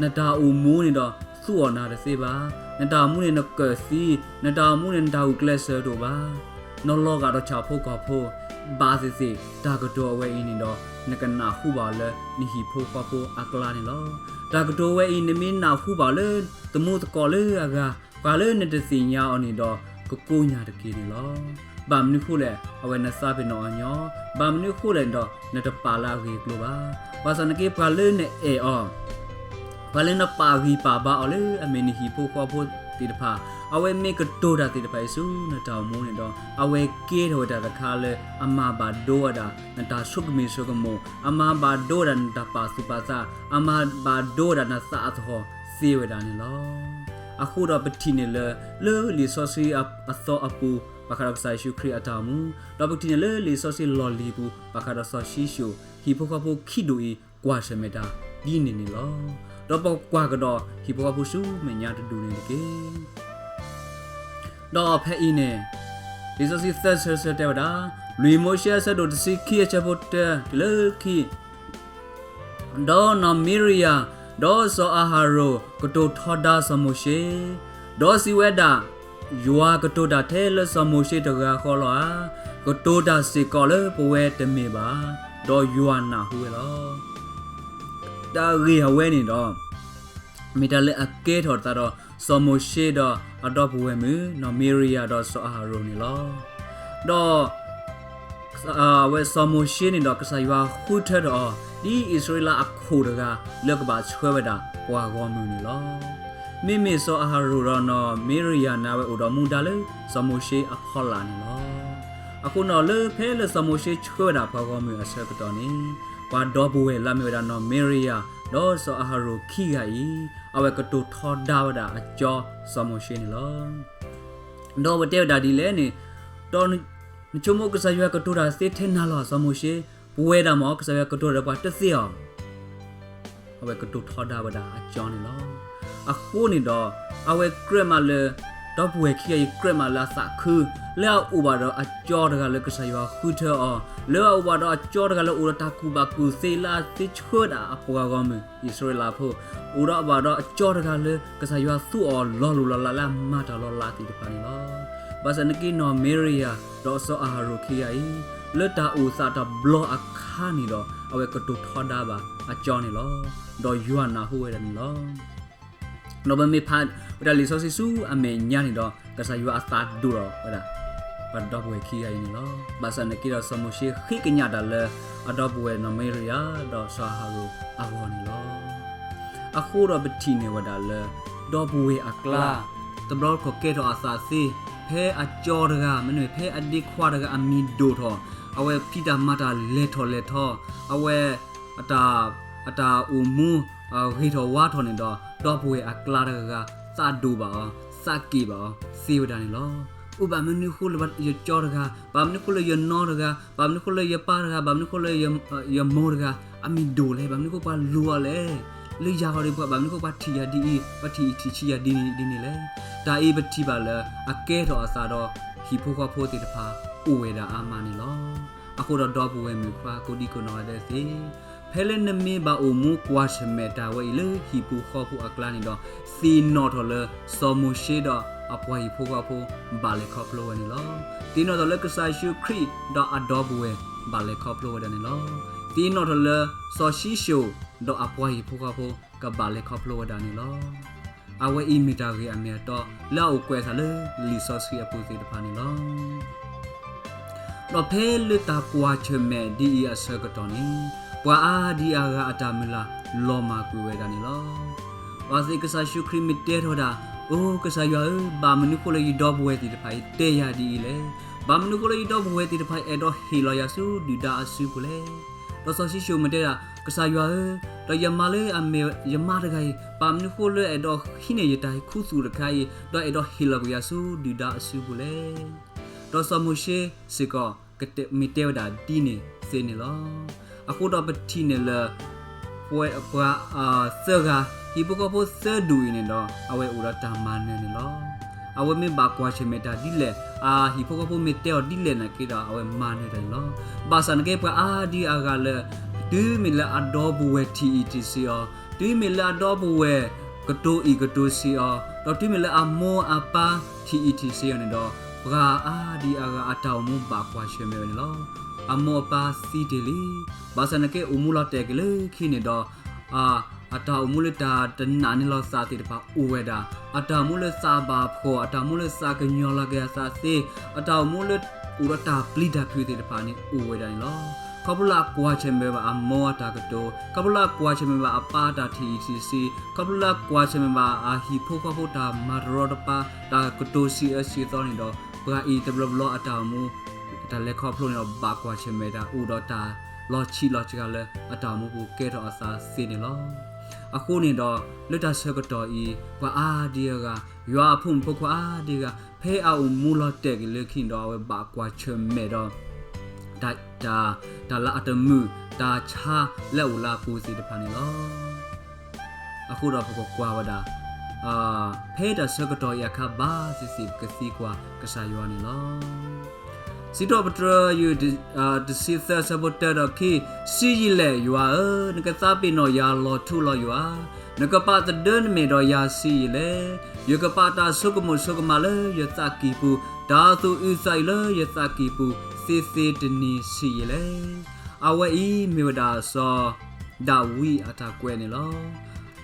နတၢ်အိၣ်မူန့ၣ်ဒီး သူအီၤနၤတသ့ဘၣ်. နတၢ်အိၣ်မူန့ၣ်နကၢၢ်သံ, နတၢ်အိၣ်မူန့ၣ်နတၢ်ဂုာ်ကျဲးစၢးတအိၣ်ဘၣ်. နလီၤဂာ်ဒီးဆၣ်ဖိကီၢ်ဖိ, ဘၣ်သ့ၣ်သ့ၣ် တၢ်ကတိၤအဝဲအံၤန့ၣ်ဒီး နကနၢ်ဟူဘၣ်လၢနဟံၣ်ဖိဃီဖိအကျါန့ၣ်လီၤ. တၢ်ကတိၤအဝဲအံၤ နမ့ၢ်နၢ်ဟူဘၣ်လၢ သမူသကိးလၢအဂၤ, ပှၤလၢနတသ့ၣ်ညါအီၤန့ၣ်ဒီး ကကိးညါတက့ၢ်န့ၣ်လီၤ. ဘၣ်မနုၤဃိလဲၣ်, အဝဲနသးပ့ၤနီၣ်အီၤညီ, ဘၣ်မနုၤဃိလဲၣ်ဒီး နတပာ်လၢအဂ့ၢ်အကျိၤဘၣ်. ဘၣ်ဆၣ်သနာ်က့ ပှၤလၢနအဲၣ်အီၤ, ပှၤလၢနပာ်ဂံၢ်ပာ်ဘါအီၤလၢအမ့ၢ်နဟံၣ်ဖိဃီဖိသ့ၣ်တဖၣ်, အဝဲမ့ၢ်ကတိၤတၢ်သ့ၣ်တဖၣ်အံၤဆူနတၢ်အိၣ်မူန့ၣ်ဒီး အဝဲကဲထီၣ်ဝဲတၢ်တခါလၢအမၤဘၣ်ဒိဝဲဒၣ် နတၢ်ဆိကမိၣ်ဆိကမိၣ်, အမၤဘၣ်ဒိဝဲဒၣ်နတၢ်ပာ်သူၣ်ပာ်သး, အမၤဘၣ်ဒိဝဲဒၣ်နသးအသဟီၣ်သ့ဝဲဒၣ်န့ၣ်လီၤ. အဃိဒီးပထံၣ်န့ၢ်လၢ လၢလံာ်စီဆှံအသီအပူၤ ဘၣ်ဃးဒီးကစၢ်ယ့ၣ်ၡူးခရံာ်အတၢ်အိၣ်မူ, ဒီးပထံၣ်န့ၢ်လၢလံာ်စီဆှံလီၢ်လံၤပူၤ ဘၣ်ဃးဒီးစီၤၡံၣ်စိၣ် ဟံၣ်ဖိဃီဖိခံဒူၣ်အံၤ ကွၢ်ဆၢၣ်မဲာ်တၢ်ဒ်န့ၣ်န့ၣ်လီၤ. ဒီးပကွၢ်ကဒီးဟံၣ်ဖိဃီဖိဆူမဲာ်ညါတဒူၣ်န့ၣ်တက့ၢ်. ဒီးဖဲအံၤန့ၣ် လံာ်စီဆှံသၢဆၢဆၢတဲဝဲဒၣ်, လွံၢ်မိၤၡ့အဆၢဒိၣ်တဆံခံအဆၢဖိတၢတုၤလၢခံ, ဒီးနီၢ်မံရယၤ, ဒီးစီၤအၤဟရိၣ် ကတိၤထီဒါစီၤမိၤၡ့, ဒီးစံးဝဲဒၣ်, ယွၤကတိၤတၢ်ထဲလၢစီၤမိၤၡ့တဂၤဃီလီၤဧါ. ကတိၤတၢ်စ့ၢ်ကီးလၢပဝဲတမ့ၢ်ဘၣ်, ဒီးယွၤနၢ်ဟူဝဲလီၤ. တၢ်ဂ့ၢ်အဝဲန့ၣ်ဒီး မ့ၢ်တၢ်လၢအကဲထီၣ်သးဒီးစီၤမိၤၡ့ဒီးအဒီပုၢ်ဝဲၢ်မုၣ် နီၢ်မံရယၤဒီးစီၤအၤဟရိၣ်န့ၣ်လီၤ. ဒီး အဝဲစီၤမိၤၡ့န့ၣ်ဒီး ကစၢ်ယွၤဃုထၢထီၣ်အီၤ ဒ်အံၣ်စရ့လးအခိၣ်တဂၤ လၢကဘၣ်ဆှၢဝဲဒၣ်ပှၤဂီၢ်မုၢ်န့ၣ်လီၤ. မ့မ့ၢ်စီၤအၤဟရိၣ်ဒီးနီၢ်မံရယၤန့ၣ် အဝဲအိၣ်ဒီးမူဒါလၢစီၤမိၤၡ့အဖီလာ်န့ၣ်လီၤ. အဃိန့ၣ်လၢဖဲလၢစီၤမိၤၡ့ဆှၢဝဲဒၣ်ပှၤဂီၢ်မုၢ်အဆၢကတီၢ်န့ၣ် ပှၤဒီပုၢ်ဝဲၢ်လၢအမ့ၢ်ဝဲဒၣ်နီၢ်မံရယၤ ဒီးစီၤအၤဟရိၣ်ခံဂၤအံၤ အဝဲကတိၤထီဒါဝဲဒၣ်အကၠီစီၤမိၤၡ့န့ၣ်လီၤ. ဒီးပတဲဝဲဒၣ်ဒ်လဲၣ်န့ၣ်, ဒီးနဆိကမိၣ်ကစၢ်ယွၤကတိၤတၢ်သ့ထဲနၤလီၤ စီၤမိၤၡ့, ပဝဲဒၣ်မ့ၢ်ကစၢ်ယွၤကတိၤတၢ်ဒီးပှၤတသ့ဧါ. အဝဲကတိၤထီဒါဝဲဒၣ်အကၠီန့ၣ်လီၤ. အဃိန့ၣ်ဒီး အဝဲကြၢးမးလၢ ဒီပုၢ်ဝဲၢ်ခံဂၤအံၤကြၢးမးလၢအသးခု လၢအအိၣ်ဘၣ်ဒီးအကၠီတဂၤလၢကစၢ်ယွၤဃုထၢအီၤ, လၢအအိၣ်ဘၣ်ဒီးအကၠီတဂၤလၢအိၣ်ဒီးတၢ်ကူၣ်ဘၣ်ကူၣ်သ့လၢအသ့ဆှၢဝဲဒၣ်အပှၤဂီၢ်မုၢ် အံၣ်စရ့လးဖိ, အိၣ်ဒီးအဘၣ်ဒီးအကၠီတဂၤလၢကစၢ်ယွၤသူအီၤလီၤလိၤလီၤလးလၢအမၤတၢ်လီၤလးသ့ၣ်တဖၣ်န့ၣ်လီၤ. ဘၣ်ဆၣ်သနာ်က့နီၢ်မံရယၤ ဒီးစီၤအၤဟရိၣ်ခံဂၤအံၤ လၢတၢ်အိၣ်သးတဘျီအခါန့ၣ်ဒီး အဝဲကတိၤထီဒါဘၣ်အကၠီန့ၣ်လီၤ. ဒီးယွၤနၢ်ဟူဝဲဒၣ်န့ၣ်လီၤ. ဒီးပမ့ၢ်ဖးဝဲဒၣ်လံာ်စီဆှံဆူအမဲာ်ညါန့ၣ်ဒီး ကစၢ်ယွၤအသးဒိၣ်ထီၣ်ဝဲဒၣ် ပှၤဒီပုၢ်ဝဲၢ်ခံဂၤအံၤန့ၣ်လီၤ. ဘၣ်ဆၣ်သနာ်က့ဒီးစီၤမိၤၡ့ဃ့ကညးတၢ်လၢ အဒီပုၢ်ဝဲၢ်နီၢ်မံရယၤ ဒီးစီၤအၤဟရိၣ်အဂီၢ်န့ၣ်လီၤ. အဃိဒီးပထံၣ်န့ၢ်ဝဲဒၣ်လၢ ဒီပုၢ်ဝဲၢ်အကျါ တဘျီတခီၣ်ကဲထီၣ်အသးသ့, ဖဲအကၠီတဂၤ မ့တမ့ၢ်ဖဲအဒ့ခွါတဂၤအမံၤဒိၣ်ထီၣ်, အဝဲဖံးတၢ်မၤတၢ်လဲၤထီၣ်လဲၤထီ, အဝဲ အတၢ်အိၣ်မူ ဂ့ၤထီၣ်ဝါထီၣ်န့ၣ်ဒီး ဒီပုၢ်ဝဲၢ်အကျါတဂၤဂၤ သးဒိၣ်ဘၣ်အီၤ, သးက့ၣ်ဘၣ်အီၤသ့ဝဲဒၣ်န့ၣ်လီၤ. အိၣ်ဘၣ်မနုၤဃိလၢယကၠီတဂၤ, ဘၣ်မနုၤဃိလၢယနီတဂၤ, ဘၣ်မနုၤဃိလၢယပၢ်တဂၤ, ဘၣ်မနုၤဃိလၢယမိၢ်တဂၤ အမံၤဒိၣ်လဲၣ်, ဘၣ်မနုၤဃိပှၤလူၤအီၤလဲၣ်. လၢယၤဂီၢ်ဒီး ဘၣ်မနုၤဃိပှၤထံၣ်ယၤဒ်အံၤ, ပှၤထံၣ်အံၣ်ထံၣ်ဆံးယၤဒ်န့ၣ်ဒ်န့ၣ်လဲၣ်. တၢ်အံၤပထံၣ်ဘၣ်လၢ အကဲထီၣ်အသးဒီး ဟံၣ်ဖိဃီဖိသ့ၣ်တဖၣ် အိၣ်ဝဲဒၣ်အါမးန့ၣ်လီၤ. အဃိဒီးဒီပုၢ်ဝဲၢ်မုၣ်ခွါကိးဒံကိးနီၢ်ဂၤဒဲးသ့ၣ်, ဖဲလၢနမ့ၢ်ဘၣ်အိၣ်မူကွၢ်ဆၢၣ်မဲာ်တၢ်ဝဲအံၤလၢဟံၣ်ပူၤဃီပူၤအကျါန့ၣ်ဒီး, သ့ၣ်နီၣ်ထီၣ်လၢစီၤမိၤၡ့ဒီးအပှၤဟံၣ်ဖိဃီဖိဘၣ်လဲၤခီဖျိဝဲန့ၣ်လီၤ. သ့ၣ်နီၣ်ထီၣ်လၢကစၢ်ယ့ၣ်ၡူးခရံာ်ဒီးအဒီပုၢ်ဝဲၢ်ဘၣ်လဲၤခီဖျိဝဲဒၣ်န့ၣ်လီၤ. သ့ၣ်နီၣ်ထီၣ်လၢစီၤၡံၣ်ၡိၣ်ဒီးအပှၤဟံၣ်ဖိဃီဖိကဘၣ်လဲၤခီဖျိဝဲဒၣ်န့ၣ်လီၤ. အဝဲအံၤမ့ၢ်တၢ်ဂ့ၢ်အမ့ၢ်အတီလၢအအိၣ်ကွဲးအသးလၢလံာ်စီဆှံအပူၤသ့ၣ်တဖၣ်န့ၣ်လီၤ. ဒီးဖဲလၢတၢ်ကွၢ်ဆၢၣ်မဲာ်ဒ်အံၤအဆၢကတီၢ်န့ၣ်, ပှၤအါဒံအါဂၤအတၢ်မုၢ်လၢ်လီၤမၢ်ကွံာ်ဝဲဒၣ်န့ၣ်လီၤ. ဘၣ်သ့ၣ်ကစၢ်ယ့ၣ်ၡူးခရံာ်မ့ၢ်တဲထီၣ်ဝဲဒၣ်, အိ ကစၢ်ယွၤဧၢ, ဘၣ်မနုၤဃိလၢယဒီပုၢ်ဝဲၢ်သ့ၣ်တဖၣ်အံၤတဲယၤဒ်အံၤလဲၣ်. ဘၣ်မနုၤဃိလၢယဒီပုၢ်ဝဲၢ်သ့ၣ်တဖၣ်အံၤအဲၣ်ဒိးဟ့ၣ်လီၤယၤဆူဒုၣ်ဒါအစုပူၤလဲၣ်. ဒီးစီၤၡံၣ်ၡိၣ်မ့ၢ်တဲဒၣ်, ကစၢ်ယွၤဧၢ, ဒီးယမါလၢအမ့ၢ်ယမါတဂၤအံၤ ဘၣ်မနုၤဃိလၢအဲၣ်ဒိးဟံးန့ၢ်ယတၢ်ခူသူၣ်တခါအံၤ ဒီးအဲၣ်ဒိးဟ့ၣ်လီၤကွံာ်ယၤဆူဒုၣ်ဒါအစုပူၤလဲၣ်. ဒီးစီၤမိၤၡ့စ့ၢ်ကီး မ့ၢ်တဲဝဲဒၣ်ဒ်န့ၣ်သ့န့ၣ်လီၤ. အဃိဒီးပထံၣ်န့ၢ်လၢ ပှၤသၢဂၤ, ဟံၣ်ဖိဃီဖိသၢဒူၣ်အံၤန့ၣ်ဒီး အဝဲအိၣ်ဒီးတၢ်မၤနၢၤန့ၣ်လီၤ. အဝဲမ့ၢ်ဘၣ်ကွၢ်ဆၢၣ်မဲာ်တၢ်ဒ်လဲၣ်, အဟံၣ်ဖိဃီဖိမ့ၢ်တဲအီၤဒ်လဲၣ်နာ်က့ဒီး အဝဲမၤနၢၤတၢ်န့ၣ်လီၤ. ဘၣ်ဆၣ်နာ်က့ ပှၤအါဒံအါဂၤလၢ တုၤမ့ၢ်လၢအဒီပုၢ်ဝဲၢ်ထံၣ်အံၣ်ထံၣ်ဆံးအီၤ, တုၤမ့ၢ်လၢအဒီပုၢ်ဝဲၢ် ကတိၤအံၣ်ကတိၤဆံးအီၤ, ဒီးတုၤမ့ၢ်လၢအမိၢ်အပၢ်ထံၣ်အံၣ်ထံၣ်ဆံးအီၤန့ၣ်ဒီး, ပှၤအါဒံအါဂၤအတၢ်အိၣ်မူဘၣ်ကွၢ်ဆၢၣ်မဲာ်ဝဲန့ၣ်လီၤ. အမိၢ်အပၢ်သံတ့ၢ်လံ, ဘၣ်ဆၣ်နာ်က့ အိၣ်မူလီၤတဲာ်က့ၤလၢခံန့ၣ်ဒီး အတၢ်အိၣ်မူလၢတၢ်တနာ်န့ၢ်လီၤသးသ့ၣ်တဖၣ်အိၣ်ဝဲဒၣ်, အတၢ်အိၣ်မူလၢသးဘၣ်ဖှီၣ်, အတၢ်အိၣ်မူလၢသးကညီၤလီၤက့ၤအသးသ့, အတၢ်အိၣ်မူလၢအိၣ်ဒီးတၢ်ပျံၤတၢ်ဖုးသ့ၣ်တဖၣ်န့ၣ်အိၣ်ဝဲဒၣ်န့ၣ်လီၤ. ခီဖျိလၢအကွၢ်ဆၢၣ်မဲာ်ဘၣ်အမိၢ်အတၢ်ကတိၤ, ခီဖျိလၢအကွၢ်ဆၢၣ်မဲာ်ဘၣ်အပၢ်အတၢ်ထံၣ်အံၣ်ထံၣ်ဆံး, ခီဖျိလၢအကွၢ်ဆၢၣ်မဲာ်ဘၣ်အဟံၣ်ဖိဃီဖိတၢ်မၤတရီတပါ, တၢ်ကတိၤဆံးအၢဆံးသီန့ၣ်ဒီး, ပှၤအံၤတဘျီဘျီအတၢ်အိၣ်မူ တၢ်လဲၤခီဖျိန့ၣ်ဒီး ဘၣ်ကွၢ်ဆၢၣ်မဲာ်တၢ် အိၣ်ဒီးတၢ်လီၤဆံးလီၤစှၤလၢအတၢ်အိၣ်မူပူၤ ကဲထီၣ်အသးသ့န့ၣ်လီၤ. အဃိန့ၣ်ဒီး လၢတၢ်ဆၢကတီၢ်အံၤ ပှၤအါဒံအါဂၤ, ယွၤအဖိမုၣ်ဖိခွါအါဒံအါဂၤ ဖဲအအိၣ်မူလီၤတဲာ်က့ၤလၢခံန့ၣ်ဒီး အဝဲဘၣ်ကွၢ်ဆၢၣ်မဲာ်ဒီး တၢ်, တၢ်လၢအတမုာ် တၢ်ဆါလၢအအိၣ်လၢအပူၤသ့ၣ်တဖၣ်န့ၣ်လီၤ. အဃိဒီးပကကွၢ်ဝဲဒၣ် ဖဲတၢ်ဆၢကတီၢ်အံၤအခါ ဘၣ်သ့ၣ်သ့ၣ်ပကသံကွၢ်ကစၢ်ယွၤန့ၣ်လီၤ. စံးထီၣ်ပတြၢၤ တဆံသၢ အဆၢဖိတၢဒီးခံ, ဆံးယံာ်လဲၣ်ယွၤဧၢ, နကသးပ့ၤနီၣ်ယၤလီၤထူလီၤယိာ်ဧါ. နကပာ်သဒၢနမဲာ်ဒီးယၤဆံးယံာ်လဲၣ်. ယကပာ်တၢ်ဆိကမိၣ်ဆိကမးလၢယသးကံၢ်ပူၤ, တၢ်သူၣ်အုးသးအုးလၢယသးကံၢ်ပူၤ သ့သ့တနံၤဆံးယံာ်လဲၣ်. အဝဲအံၤမ့ၢ်ဝဲဒၣ်စီၤဒၤဝံးအတၢ်ကွဲးန့ၣ်လီၤ.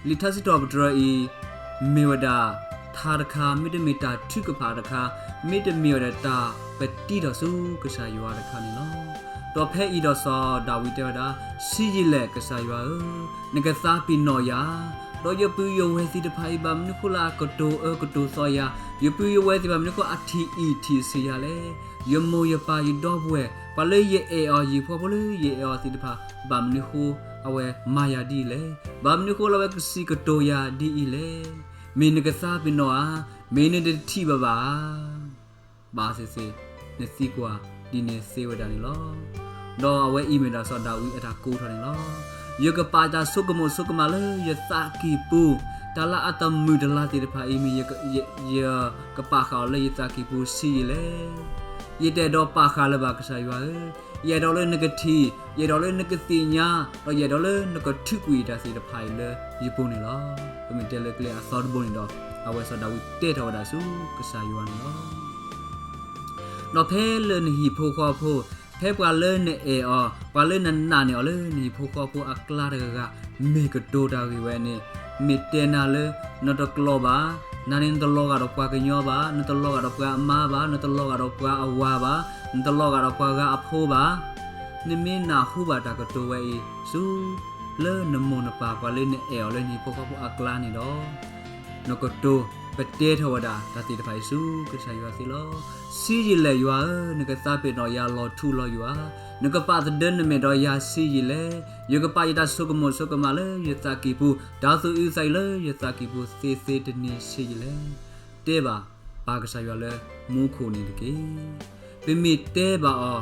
လံာ်ထါစံးထီၣ်ပတြၢၤအံၤ မ့ၢ်ဝဲဒၣ်ထါတခါ, မ့တမ့ၢ်တၢ်ထုကဖၣ်တခါ, မ့တမ့ၢ်ဝဲဒၣ်တၢ်ပတံထီၣ်ဆူကစၢ်ယွၤတခါန့ၣ်လီၤ. ဒီးဖဲအံၤဒီးစီၤဒၤဝံးတဲဝဲဒၣ်, ဆံးယံာ်လဲၣ်ကစၢ်ယွၤဧၢ, နကသးပ့ၤနီၣ်ယၤ, ဒီးယပုၢ်ယဝဲၢ်သ့ၣ်တဖၣ်အံၤ ဘၣ်မနုၤဃိလၢအကတိၤအၢကတိၤသီယၤ, ယပုၢ်ယဝဲၢ်သ့ၣ်တဖၣ် ဘၣ်မနုၤဃိအထံၣ်အံၣ်ထံၣ်ဆံးယၤလဲၣ်. ယမိၢ်ယပၢ်ယဒီပုၢ်ဝဲၢ် ပှၤလၢယအဲၣ်အီၤ ယဟံၣ်ဖိဃီဖိလၢယအဲၣ်အီၤသ့ၣ်တဖၣ် ဘၣ်မနုၤဃိအဝဲမၤယၤဒ်အံၤလဲၣ်. ဘၣ်မနုၤဃိလၢအဝဲကစံးကတိၤယၤဒ်အံၤလဲၣ်. မ့ၢ်နကသးပ့ၤနီၣ်ဧါ, မ့ၢ်နတထံၣ်ဘၣ်ဘၣ်ဧါ. ဘၣ်သ့ၣ်သ့ၣ် နသံကွၢ်ဒ်န့ၣ်သ့ဝဲဒၣ်န့ၣ်လီၤ. ဒီးအဝဲအံၤမ့ၢ်ဒၣ်စီၤဒၤဝံးအတၢ်ကိးထီၣ်န့ၣ်လီၤ. ယကပာ်တၢ်ဆိကမိၣ်ဆိကမးလၢယသးကံၢ်ပူၤ, တၢ်လၢအတမုာ်တလၤသ့ၣ်တဖၣ်အံၤ မ့ၢ်ယကပာ်ဃာ်အီၤလၢယသးကံၢ်ပူၤဆံးယံာ်လဲၣ်. ယတအဲၣ်ဒိးပာ်ဃာ်လၢၤဘၣ်ကစၢ်ယွၤဧၢ, ယအဲၣ်ဒိးလၢနကထံၣ်, ယအဲၣ်ဒိးလၢနကသ့ၣ်ညါ, ဒီးယအဲၣ်ဒိးလၢနကထုးကွံာ်တၢ်သ့ၣ်တဖၣ်အံၤလၢယပူၤန့ၣ်လီၤ. ပမ့ၢ်တဲလၢကျဲအသီတဘိန့ၣ်ဒီး အဝဲစီၤဒၤဝံးတဲထီၣ်ဝဲဒၣ်ဆူကစၢ်ယွၤန့ၣ်လီၤ. ဒီးဖဲလၢနဟံၣ်ဖိဃီဖိ, ဖဲပှၤလၢနအဲၣ်အီၤ, ပှၤလၢနနာ်န့ၢ်အီၤလၢနဟံၣ်ဖိဃီဖိအကျါတဂၤဂၤ မ့ၢ်ကတိၤတၢ်ဂ့ၢ်ဝဲန့ၣ်, မ့ၢ်တဲနၤလၢ နတကျိာ်ဘၣ်, နၤန့ၣ်နတလီၤဂာ်ဒီးပှၤကညီဘၣ်, နတလီၤဂာ်ဒီးပှၤအမါဘၣ်, နတလီၤဂာ်ဒီးပှၤအဝၤဘၣ်, နတလီၤဂာ်ဒီးပှၤဂၤအဖိဘၣ်, နမ့ၢ်နၢ်ဟူဘၣ်တၢ်ကတိၤဝဲအံၤဆူ လၢနမိၢ်နပၢ် ပှၤလၢနအဲၣ်အီၤလၢနဟံၣ်ဖိဃီဖိအကျါန့ၣ်ဒီး နကတိၤပတဲထီၣ်ဝဲဒၣ်တၢ်သ့ၣ်တဖၣ်အံၤဆူကစၢ်ယွၤသ့လီၤ. ဆံးယံာ်လဲၣ်ယွၤဧၢ, နကသးပ့ၤနီၣ်ယၤလီၤထူလီၤယိာ်ဧါ. နကပာ်သဒၢနမဲာ်ဒီးယၤဆံးယံာ်လဲၣ်. ယကပာ်ယတၢ်ဆိကမိၣ်ဆိကမးလၢယသးကံၢ်ပူၤ, တၢ်သူၣ်အုးသးအုးလၢယသးကံၢ်ပူၤသ့သ့တနံၤဆံးယံာ်လဲၣ်. တဲဘၣ်ပၢ်ကစၢ်ယွၤလၢမူခိၣ်န့ၣ်တက့ၢ်. ပမ့ၢ်တဲဘၣ်အီ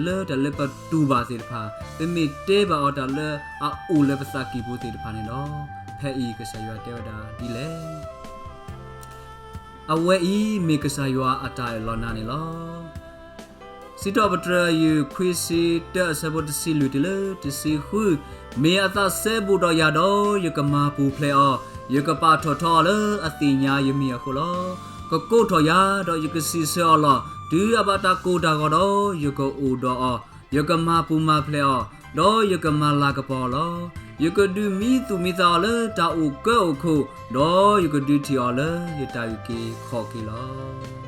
ၤလၢတၢ်လၢပတူၢ်ဘၣ်သ့ၣ်တဖၣ်, ပမ့ၢ်တဲဘၣ်အီၤတၢ်လၢအအိၣ်လၢပသးကံၢ်ပူၤသ့ၣ်တဖၣ်န့ၣ်ဒီး, ဖဲအံၤကစၢ်ယွၤတဲဝဲဒၣ်ဒ်လဲၣ်. အဝဲအံၤမ့ၢ်ကစၢ်ယွၤအတၢ်အၢၣ်လီၤနၤန့ၣ်လီၤ. စံးထီၣ်ပတြၢၤ ယုၢ်ခွံဆံတၢ အဆၢဖိတဆံလွံၢ်တုၤလၢတဆံဃု, မ့ၢ်အသးစဲဘူးဒီးယၤဒီး ယကမၤပူၤဖျဲးအီၤ, ယကပာ်ထီၣ်ထီအီၤလၢအသ့ၣ်ညါယမံၤအဃိလီၤ. ကကိးထီၣ်ယၤ, ဒီးယကစံးဆၢအီၤလီၤ. တုၤအဘၣ်တၢ်ကိၢ်တၢ်ဂီၤဒီး ယကအိၣ်ဒီးအီၤ, ယကမၤပူၤမၤဖျဲးအီၤ, ဒီးယကမၤလၤကပီၤအီၤလီၤ. ယကဒုးမံသူၣ်မံသးအီၤလၢတၢ်အိၣ်ကၢအိၣ်ခိၣ်, ဒီးယကဒုးထံၣ်အီၤလၢယတၢ်အုၣ်က့ၤခီၣ်က့ၤလီၤ.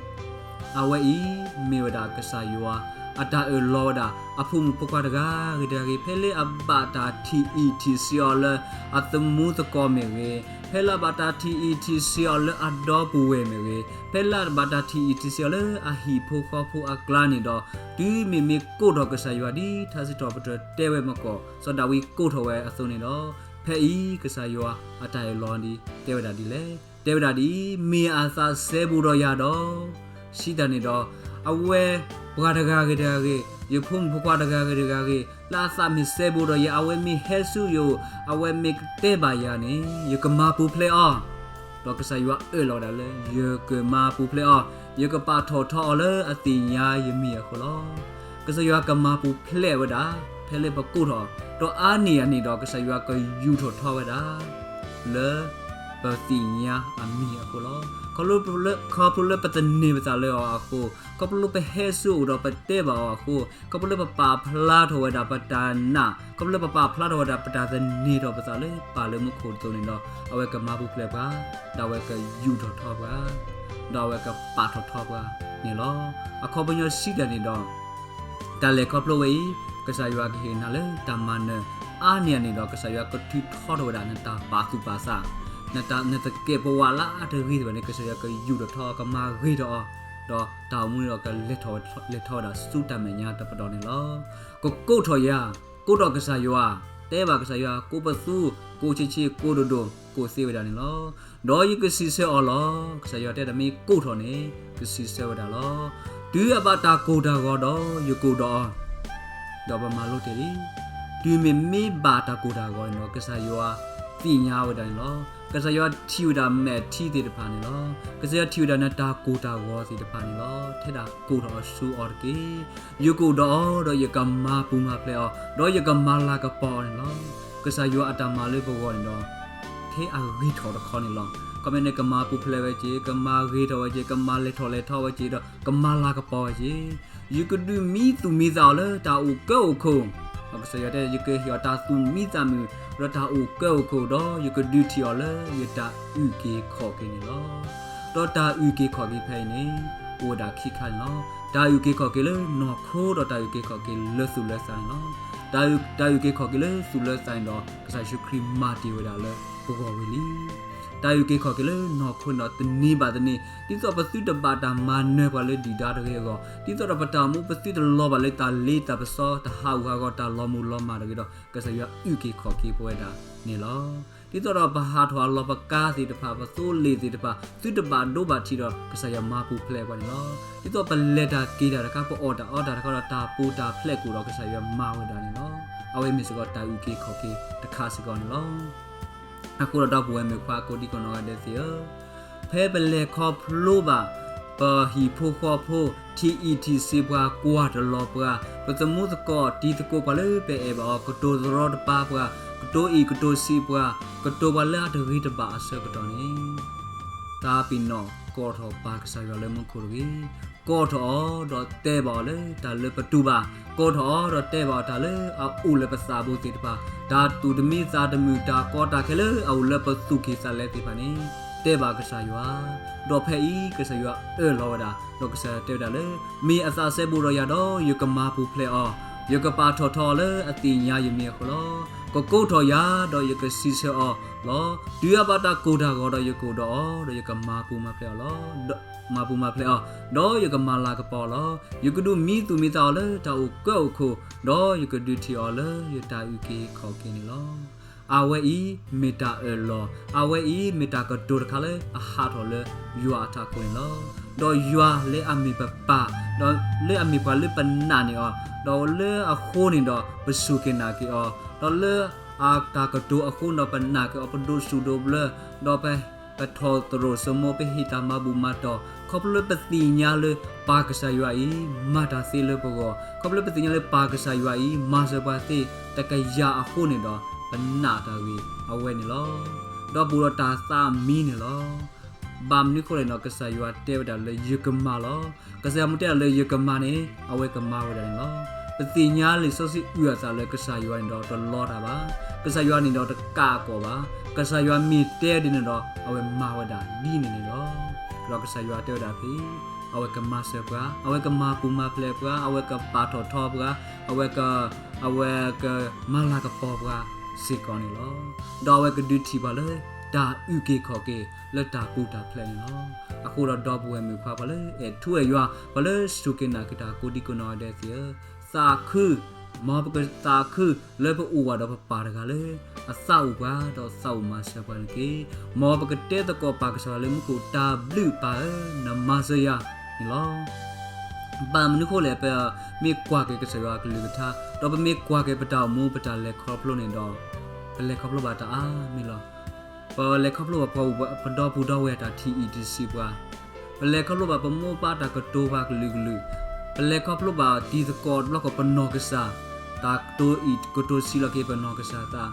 အဝဲအံၤမ့ၢ်ဝဲဒၣ်ကစၢ်ယွၤအတၢ်အၢၣ်လီၤဝဲဒၣ် အဖိမုၣ်ဖိခွါတဂၤဂ့ၤတဂၤဂ့ၤ, ဖဲလၢအဘၣ်တၢ်ထံၣ်အံၣ်ထံၣ်ဆံးအီၤလၢအသမူသကိးမ့ၢ်ဂ့ၤ, ဖဲလၢအဘၣ်တၢ်ထံၣ်အံၣ်ထံၣ်ဆံးအီၤလၢအဒီပုၢ်ဝဲၢ်မ့ၢ်ဂ့ၤ, ဖဲလၢအဘၣ်တၢ်ထံၣ်အံၣ်ထံၣ်ဆံးအီၤလၢအဟံၣ်ဖိဃီဖိအကျါန့ၣ်ဒီး, တုၤမ့မ့ၢ်ကိးထီၣ်ကစၢ်ယွၤဒ်ထါစံးထီၣ်ပတြၢၤတဲဝဲမကီၢ် စီၤဒၤဝံးကိးထီၣ်ဝဲအသိးန့ၣ်ဒီး, ဖဲအံၤကစၢ်ယွၤအတၢ်အၢၣ်လီၤဒ်တဲဝဲဒၣ်ဒ်လဲၣ်. တဲဝဲဒၣ်ဒ်အံၤ, မ့ၢ်အသးစဲဘူးဒီးယၤဒီး, စံးတၢ်န့ၣ်ဒီး, အဝဲပှၤတဂၤဂ့ၤတဂၤဂ့ၤ, ယဖိမုၣ်ဖိခွါတဂၤဂ့ၤတဂၤဂ့ၤ, လၢအသးမ့ၢ်စဲဘူးဒီးယၤ, အဝဲမ့ၢ်ဟဲဆူယအိၣ်, အဝဲမ့ၢ်ကတဲဘၣ်ယၤန့ၣ်, ယကမၤပူၤဖျဲးအီၤ. ဒီးကစၢ်ယွၤအၢၣ်လီၤဝဲဒၣ်လၢ ယကမၤပူၤဖျဲးအီၤ, ယကပာ်ထီၣ်ထီအီၤလၢအသ့ၣ်ညါယမံၤအဃိလီၤ. ကစၢ်ယွၤကမၤပူၤဖျဲးဝဲဒၣ် ဖဲလၢပကိးထီၣ်, ဒီးအါန့ၢ်အန့ၣ်ဒီး ကစၢ်ယွၤကယူာ်ထီၣ်ထီဝဲဒၣ် လၢပသ့ၣ်ညါအမံၤအဃိလီၤ. ခီဖျိလၢပသန့ၤပသးလၢအီၤအဃိ, ခီဖျိလၢပဟဲဆူအအိၣ်ဒီးပတဲဘၣ်အီၤအဃိ, ခီဖျိလၢပပာ်ဖျါထီၣ်ဝဲဒၣ်ပတၢ်နာ်, ခီဖျိလၢပပာ်ဖျါထီၣ်ဝဲဒၣ်ပတၢ်သန့ၤထီၣ်ပသးလၢပၢ်လၢမူခိၣ်အသိးန့ၣ်ဒီး, အဝဲကမၤပူၤဖျဲးပှၤ, ဒီးအဝဲကယူာ်ထီၣ်ထီပှၤ, ဒီးအဝဲကပာ်ထီၣ်ထီပှၤန့ၣ်လီၤ. အခီပညီစံးတၢ်န့ၣ်ဒီး တၢ်လဲၤခီဖျိဝဲအံၤ, ကစၢ်ယွၤကဟ့ၣ်နၤလၢတၢ်မၤနၢၤ, အါန့ၢ်အန့ၣ်ဒီး ကစၢ်ယွၤကထုးထီထီၣ်ဝဲဒၣ်နတၢ်ပာ်သူၣ်ပာ်သး, နတၢ်နသကဲးပဝးလၢအတဂ့ၤသ့ၣ်တဖၣ်န့ၣ် ကစၢ်ယွၤကယူာ်ထီၣ်ထီ ကမၤဂ့ၤထီၣ်အီၤ, ဒီးတၢ်အိၣ်မူန့ၣ်ဒီးကလဲၤထီၣ်ဝဲ လဲၤထီၣ်ဝဲဒၣ်ဆူတၢ်မဲာ်ညါတပတီၢ်န့ၣ်လီၤ. ကကိးထီၣ်ယၤ, ကိးထီၣ်ကစၢ်ယွၤ, တဲဘၣ်ကစၢ်ယွၤ, ကိးပသူ, ကိးဆံးဆံး, ကိးဒိၣ်ဒိၣ်, ကိးသ့ဝဲဒၣ်န့ၣ်လီၤ. ဒီးယကစံးဆၢအီၤလီၤ. ကစၢ်ယွၤတဲဒၣ်မ့ၢ်ကိးထီၣ်န့ၣ် ကစံးဆၢဝဲဒၣ်လီၤ. တုၤအဘၣ်တၢ်ကိၢ်တၢ်ဂီၤဒီး ယကအိၣ်ဒီးအီၤ, ဒီးပမၤလိတ့ၢ်လံ. တုၤမ့မ့ၢ်ဘၣ်တၢ်ကိၢ်တၢ်ဂီၤန့ၣ်ဒီး ကစၢ်ယွၤသ့ၣ်ညါဝဲဒၣ်န့ၣ်လီၤ. ကစၢ်ယွၤထံၣ်ဝဲဒၣ်မဲာ်ထံသ့ၣ်တဖၣ်န့ၣ်လီၤ. ကစၢ်ယွၤထံၣ်ဝဲဒၣ်နတၢ်ကိၢ်တၢ်ဂီၤသ့ၣ်တဖၣ်န့ၣ်လီၤ. ထဲဒၣ်ကိးထီၣ်အီၤဆူအီၤတက့ၢ်. ယကအိၣ်ဒီးအီၤဒီးယကမၤပူၤမၤဖျဲးအီၤ, ဒီးယကမၤလၤကပီၤအီၤန့ၣ်လီၤ. ကစၢ်ယွၤအတၢ်မၤလၢပဂီၢ်န့ၣ်ဒီး ထဲအဂ့ၤထီၣ်တခီန့ၣ်လီၤ. ခီမ့ၢ်န့ၣ်ကမၤပူၤဖျဲးဝဲက့ၤ, ကမၤဂ့ၤထီၣ်ဝဲက့ၤ, ကမၤလဲၤထီၣ်လဲၤထီဝဲက့ၤ, ဒီးကမၤလၤကပီၤဝဲက့ၤ. ယကဒုးမံသူၣ်မံသးအီၤလၢတၢ်အိၣ်ကၢအိၣ်ခိၣ်, ဒီးကစၢ်ယွၤတဲ ယကဟ့ၣ်အီၤတၢ်သူၣ်မံသးမုာ် ဒီးတၢ်အိၣ်ကၢအိၣ်ခိၣ်, ဒီးယကဒုးထံၣ်အီၤလၢယတၢ်အုၣ်က့ၤခီၣ်က့ၤန့ၣ်လီၤ. ဒီးတၢ်အုၣ်က့ၤခီၣ်က့ၤဖဲအံၤန့ၣ် အိၣ်ဝဲဒၣ်ခံခါန့ၣ်လီၤ. တၢ်အုၣ်က့ၤခီၣ်က့ၤလၢနီၢ်ခိ ဒီးတၢ်အုၣ်က့ၤခီၣ်က့ၤလၢသူၣ်လၢသးန့ၣ်လီၤ. တၢ်အုၣ်, တၢ်အုၣ်က့ၤခီၣ်က့ၤလၢသူၣ်လၢသးန့ၣ်ဒီး ကစၢ်ယ့ၣ်ၡူးခရံာ်မၤတ့ၢ်ဝဲဒၣ်လၢပဂီၢ်ဝံၤလံ. တၢ်အုၣ်က့ၤခီၣ်က့ၤလၢနီၢ်ခိန့ၣ်ဒီး တနံၤဘၣ်တနံၤ ဒ်သိးပသုတဘၣ်တၢ်မၤနၢၤပှၤလၢဒုၣ်ဒါတဂ့ၤအဂီၢ်, ဒ်သိးဒီးပတၢ်အိၣ်မူပသုတလီၤဘၣ်လၢတၢ်လ့တၢ်ပစီ တၢ်ဟးဂူာ်ဟးဂီၤ တၢ်လီၤမုၢ်လီၤမၢ်တဂ့ၤဒီး ကစၢ်ယွၤအုၣ်က့ၤခီၣ်က့ၤပဝဲဒၣ်န့ၣ်လီၤ. ဒ်သိးဒီးပဟးထီၣ်အလီၢ်ပကါသ့ၣ်တဖၣ်, ပသိလ့ၣ်သ့ၣ်တဖၣ် သုတဘၣ်ဒိဘၣ်ထံးဒီး ကစၢ်ယွၤမၤပူၤဖျဲးပှၤန့ၣ်လီၤ. ဒ်သိးပလဲၤတၢ်က့ၤတၢ်တခါ, ပအီၣ်တၢ်အီတၢ်တခါဒီး တၢ်ပူၤတၢ်ဖျဲးကိၣ်ဒီး ကစၢ်ယွၤမၤဝဲဒၣ်န့ၣ်လီၤ. အဝဲမ့ၢ်စ့ၢ်ကီးတၢ်အုၣ်က့ၤခီၣ်က့ၤတခါစ့ၢ်ကီးန့ၣ်လီၤ. အဃိဒီးဒီပုၢ်ဝဲၢ်မုၣ်ခွါကိးဒံကနီၢ်ဂၤဒဲးသ့ၣ်ဧၢ, ဖဲပလဲၤခီဖျိဘၣ် ပဟံၣ်ဖိဃီဖိ, ထံၣ်အံၣ်ထံၣ်ဆံးပှၤ, ကွၢ်တလီၤပှၤ, ပသမူသကိးတံၤသကိးပှၤလၢပအဲၣ်ဘၣ်အီၤ, ကတိၤသရီတပါပှၤ, ကတိၤအံၣ်ကတိၤဆံးပှၤ, ကတိၤပှၤလၢအတဂ့ၤတဘၣ်အဆၢကတီၢ်န့ၣ်, တၢ်ပ့ၤနီၣ်ကိးထီၣ်ပၢ်ကစၢ်ယွၤလၢမူခိၣ်တဂ့ၤ. ကိးထီၣ်အီၤဒီးတဲဘၣ်အီၤလၢတၢ်လၢပတူၢ်ဘၣ်, ကိးထီၣ်အီၤဒီးတဲဘၣ်အီၤတၢ်လၢအအိၣ်လၢပသးပူၤသ့ၣ်တဖၣ်, တၢ်သူၣ်တမံသးတမုာ်, တၢ်ကီတၢ်ခဲလၢအအိၣ်လၢပသူၣ်ကံၢ်သးလဲသ့ၣ်တဖၣ်န့ၣ်, တဲဘၣ်ကစၢ်ယွၤ. ဒီးဖဲအံၤကစၢ်ယွၤအၢၣ်လီၤဝဲဒၣ်, ဒီးကစၢ်ယွၤတဲဝဲဒၣ်လၢ မ့ၢ်အသးစဲဘူးဒီးယၤဒီး ယကမၤပူၤဖျဲးအီၤ, ယကပာ်ထီၣ်ထီအီၤလၢအသ့ၣ်ညါယမံၤအဃိလီၤ. ကကိးထီၣ်ယၤဒီးယကစံးဆၢအီၤလီၤ. တုၤအဘၣ်တၢ်ကိၢ်တၢ်ဂီၤဒီးယကအိၣ်ဒီးအီၤ, ဒီးယကမၤပူၤမၤဖျဲးအီၤလီၤ. မၤပူၤမၤဖျဲးအီၤ, ဒီးယကမၤလၤကပီၤအီၤလီၤ. ယကဒုးမံသူၣ်မံသးအီၤလၢတၢ်အိၣ်ကၢအိၣ်ခိၣ်, ဒီးယကဒုးထံၣ်အီၤလၢယတၢ်အုၣ်က့ၤခီၣ်က့ၤန့ၣ်လီၤ. အဝဲအံၤမ့ၢ်တၢ်အၢၣ်လီၤ, အဝဲအံၤမ့ၢ်တၢ်ကတိၤတခါလၢအဟးထီၣ်လၢယွၤအထးခိၣ်န့ၣ်လီၤ. ဒီးယွၤလၢအမ့ၢ်ပပၢ်, ဒီးလၢအမ့ၢ်ပှၤလၢပနာ်န့ၢ်အီၤ, ဒီးလၢအဃိန့ၣ်ဒီးပစူၢ်က့ၤနာ်က့ၤအီၤ, ဒီးလၢအတၢ်ကတိၤအဃိန့ၣ်ဒီးပနာ်က့ၤအီၤ, ပဒိးစူၣ်ဒိးဘျၢ, ဒီးပ, ပ ပထီၣ်သရိာ်စိမိၣ် ပဟ့ၣ်တၢ်မၤဘူၣ်မၤတီၢ် ခီဖျိလၢပသ့ၣ်ညါလၢပၢ်ကစၢ်ယွၤအံၤ မၤတၢ်သ့လၢပဂီၢ်, ခီဖျိလၢပသ့ၣ်ညါလၢပၢ်ကစၢ်ယွၤအံၤ မၤစၢၤပှၤသ့တကယၤအဃိန့ၣ်ဒီး ပနာ်တၢ်ဂ့ၢ်အဝဲန့ၣ်လီၤ. ဒီးဘူးဒီးတၢ်သးမံန့ၣ်လီၤ. ဘၣ်မနုၤဃိလဲၣ်န့ၣ်ဒီး ကစၢ်ယွၤတဲဝဲဒၣ်လၢယကမၤလီၤ. ကစၢ်ယွၤမ့ၢ်တဲဒၣ်လၢယကမၤန့ၣ် အဝဲကမၤဝဲဒၣ်န့ၣ်လီၤ. ပသ့ၣ်ညါလံာ်စီဆှံအုၣ်အသးလၢကစၢ်ယွၤန့ၣ်ဒီးတလီတၢ်ဘၣ်. ကစၢ်ယွၤန့ၣ်ဒီးတကးအကီၢ်ဘၣ်. ကစၢ်ယွၤမ့ၢ်တဲဒ်န့ၣ်ဒီး အဝဲမၤဝဲဒၣ်ဒ်န့ၣ်န့ၣ်လီၤ. ဒီးကစၢ်ယွၤတဲဝဲဒၣ်ဖဲ အဝဲကမၤစၢၤပှၤ, အဝဲကမၤပူၤမၤဖျဲးပှၤ, အဝဲကပာ်ထီၣ်ထီပှၤ, အဝဲက အဝဲကမၤလၤကပီၤပှၤစ့ၢ်ကီးန့ၣ်လီၤ. ဒီးအဝဲကဒုးထံၣ်ပှၤလၢတၢ်အုၣ်က့ၤခီၣ်က့ၤလၢတၢ်ပူၤတၢ်ဖျဲးန့ၣ်လီၤ. အဃိဒီးဒီပုၢ်ဝဲၢ်မုၣ်ခွါ ပှၤလၢအဲၣ်ထူအဲၣ်ယွၤ, ပှၤလၢစူၢ်က့ၤနာ်က့ၤတၢ်ကိးဒံကိးနီၢ်ဂၤဒဲးသ့ၣ်ဧၢ, သးခု, မ်ပကသးခုလၢပအိၣ်ဘၣ်ဒီးပပၢ်တဂၤလၢ အသးအိၣ်ပှၤ ဒီးသးအိၣ်မၤစၢၤပှၤန့ၣ်တက့ၢ်. မ်ပကတဲသကိးပၢ်ကစၢ်ယွၤလၢမူခိၣ်, တၢ်ဘျုးပၢ်ဧၢ, နမၤစၢၤယၤန့ၣ်လီၤ. ဘၣ်မနုၤဃိလဲၣ်, ပမ့ၢ်ကွၢ်က့ၤကစၢ်ယွၤအကလုၢ်ကထါ, ဒီးပမ့ၢ်ကွၢ်က့ၤပတၢ်အိၣ်မူပတၢ်လဲၤခီဖျိန့ၣ်ဒီး, ပလဲၤခီဖျိဘၣ်တၢ်အါမံၤလီၤ. ပလဲၤခီဖျိဘၣ်ပှၤ, ပဒီပုၢ်ဒီဝဲၢ်အတၢ်ထံၣ်အံၣ်ထံၣ်ဆံးပှၤ, ပလဲၤခီဖျိဘၣ်ပမိၢ်ပၢ်တၢ်ကတိၤပှၤကလုာ်ကလုာ်, ပလဲၤခီဖျိဘၣ်တံၤသကိးတဘျီဃီပနီၢ်ကစၢ်, တၢ်ကတိၤအံၣ်ကတိၤဆံးလီၤက့ၤပနီၢ်ကစၢ်သး,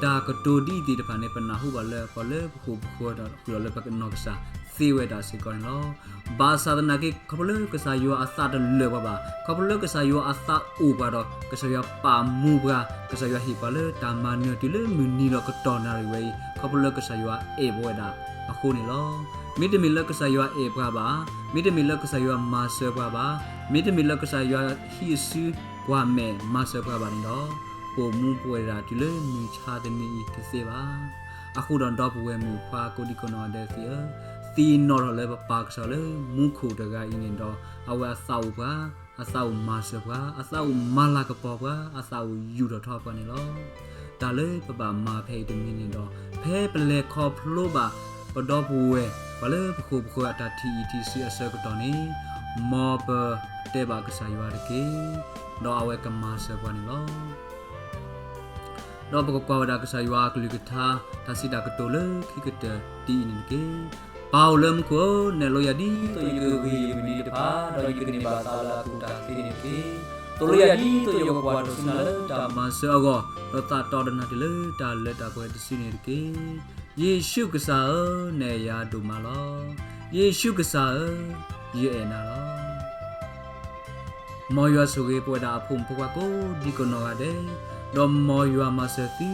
တၢ်ကတိၤဒ်အံၤသ့ၣ်တဖၣ်န့ၣ် ပနၢ်ဟူဘၣ်လၢပှၤလၢပဃိာ်ပဃၢၤဒီးဃုာ်ဒီးလၢပနီၢ်ကစၢ်သ့ဝဲဒၣ်စ့ၢ်ကီးန့ၣ်လီၤ. ဘၣ်ဆၣ်သနာ်က့ ခီဖျိလၢကစၢ်ယွၤအသးတလၢာ်ပှၤဘၣ်, ခီဖျိလၢကစၢ်ယွၤအသးအိၣ်ပှၤဒီး ကစၢ်ယွၤပာ်မူပှၤ, ကစၢ်ယွၤဟ့ၣ်ပှၤလၢတၢ်မၤနၢၤတုၤလၢမုၢ်နံၤဒီးကတီၢ်နၣ်ရံၣ်ဝဲအံၤ ခီဖျိလၢကစၢ်ယွၤအဲၣ်ပဝဲဒၣ်အဃိန့ၣ်လီၤ. မ့တမ့ၢ်လၢကစၢ်ယွၤအဲၣ်ပှၤဘၣ်, မ့တမ့ၢ်လၢကစၢ်ယွၤမၤစၢၤပှၤဘၣ်, မ့တမ့ၢ်လၢကစၢ်ယွၤဟံးစုကွၢ်မဲာ်မၤစၢၤပှၤဘၣ်န့ၣ်ဒီး, ပအိၣ်မူပဝဲဒၣ်တုၤလၢမုၢ်ဆါတနံၤအံၤတသ့ဘၣ်. အဃိဒီးဒီပုၢ်ဝဲၢ်မုၣ်ခွါကိးဒံကိးနီၢ်ဂၤဒဲးသ့ၣ်ဧၢ, သ့ၣ်နီၣ်ထီၣ်လၢပပၢ်ကစၢ်လၢမူခိၣ်တဂၤအံၤန့ၣ်ဒီး အဝဲအသးအိၣ်ပှၤ, အသးအိၣ်မၤစၢၤပှၤ, အသးအိၣ်မၤလၤကပီၤပှၤ, အသးအိၣ်ယူာ်ထီၣ်ထီပှၤန့ၣ်လီၤ. တၢ်လၢပဘၣ်မၤဖဲအံၤတမံၤန့ၣ်ဒီး, ဖဲပလဲၤခီဖျိဘၣ်ပဒီပုၢ်ဝဲၢ် ပှၤလၢပဃိာ်ပဃၢၤအတၢ်ထံၣ်အံၣ်ထံၣ်ဆံးအဆၢကတီၢ်န့ၣ်, မ်ပတဲဘၣ်ကစၢ်ယွၤတက့ၢ်, ဒီးအဝဲကမၤစၢၤပှၤန့ၣ်လီၤ. ဒီးပကကွၢ်ဝဲဒၣ်ကစၢ်ယွၤအကလုၢ်ကထါ တၢ်စံးတၢ်ကတိၤလၢခံကတၢၢ်ဒ်အံၤန့ၣ်တက့ၢ်. ပၢ်အိၣ်လၢမူခိၣ်ဧၢ, နဲၣ်လိယၤဒ်သိးယကဂ့ၤယမနုၤတဖၣ်, ဒီးယကန့ၢ်ဘၣ်သးလၢအကူၣ်တၢ်သ့န့ၣ်တက့ၢ်. သိၣ်လိယၤဒ်သိးယကကွၢ်ထီၣ်ဆူနၤလၢတၢ်မၤစၢၤအဂီၢ်, ဒီးသးတီဒီးနၤတုၤလၢတၢ်လၢတၢ်ပှဲၤတစုန့ၣ်တက့ၢ်. ယ့ၣ်ၡူးကစၢ်ဧၢ, နဲၣ်ယၤဒိၣ်မးလီၤ. ယ့ၣ်ၡူးကစၢ်ဧၢ, ယအဲၣ်နၤလီၤ. မ်ယွၤဆိၣ်ဂ့ၤပဝဲဒၣ်အဖိမုၣ်ဖိခွါကိးဒံကိးနီၢ်ဂၤဒဲး, ဒီးမ်ယွၤမၤစၢၤသု,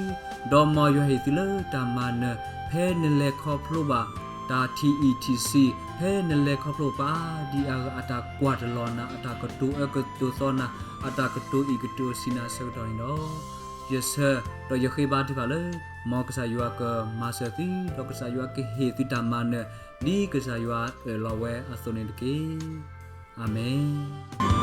ဒီးမ်ယွၤဟ့ၣ်သုလၢတၢ်မၤနၢၤ, ဖဲနလဲၤခီဖျိဘၣ်တၢ်ထံၣ်အံၣ်ထံၣ်ဆံး, ဖဲနလဲၤခီဖျိပှၤဒ်အဂၤအတၢ်ကွၢ်တလီၤနၤ, အတၢ်ကတိၤအၢကတိၤသီနၤ, အတၢ်ကတိၤအံၣ်ကတိၤဆံးနၤအဆၢကတီၢ်န့ၣ်ဒီး, ယဆၢ, ဒီးယဃ့ဘါထုကဖၣ်လၢ မ်ကစၢ်ယွၤကမၤစၢၤသု, ဒီးကစၢ်ယွၤကဟ့ၣ်သုတၢ်မၤနၢၤ, ဒ်ကစၢ်ယွၤအၢၣ်လီၤဝဲအသိးန့ၣ်တက့ၢ်. အၤမ့ၣ်.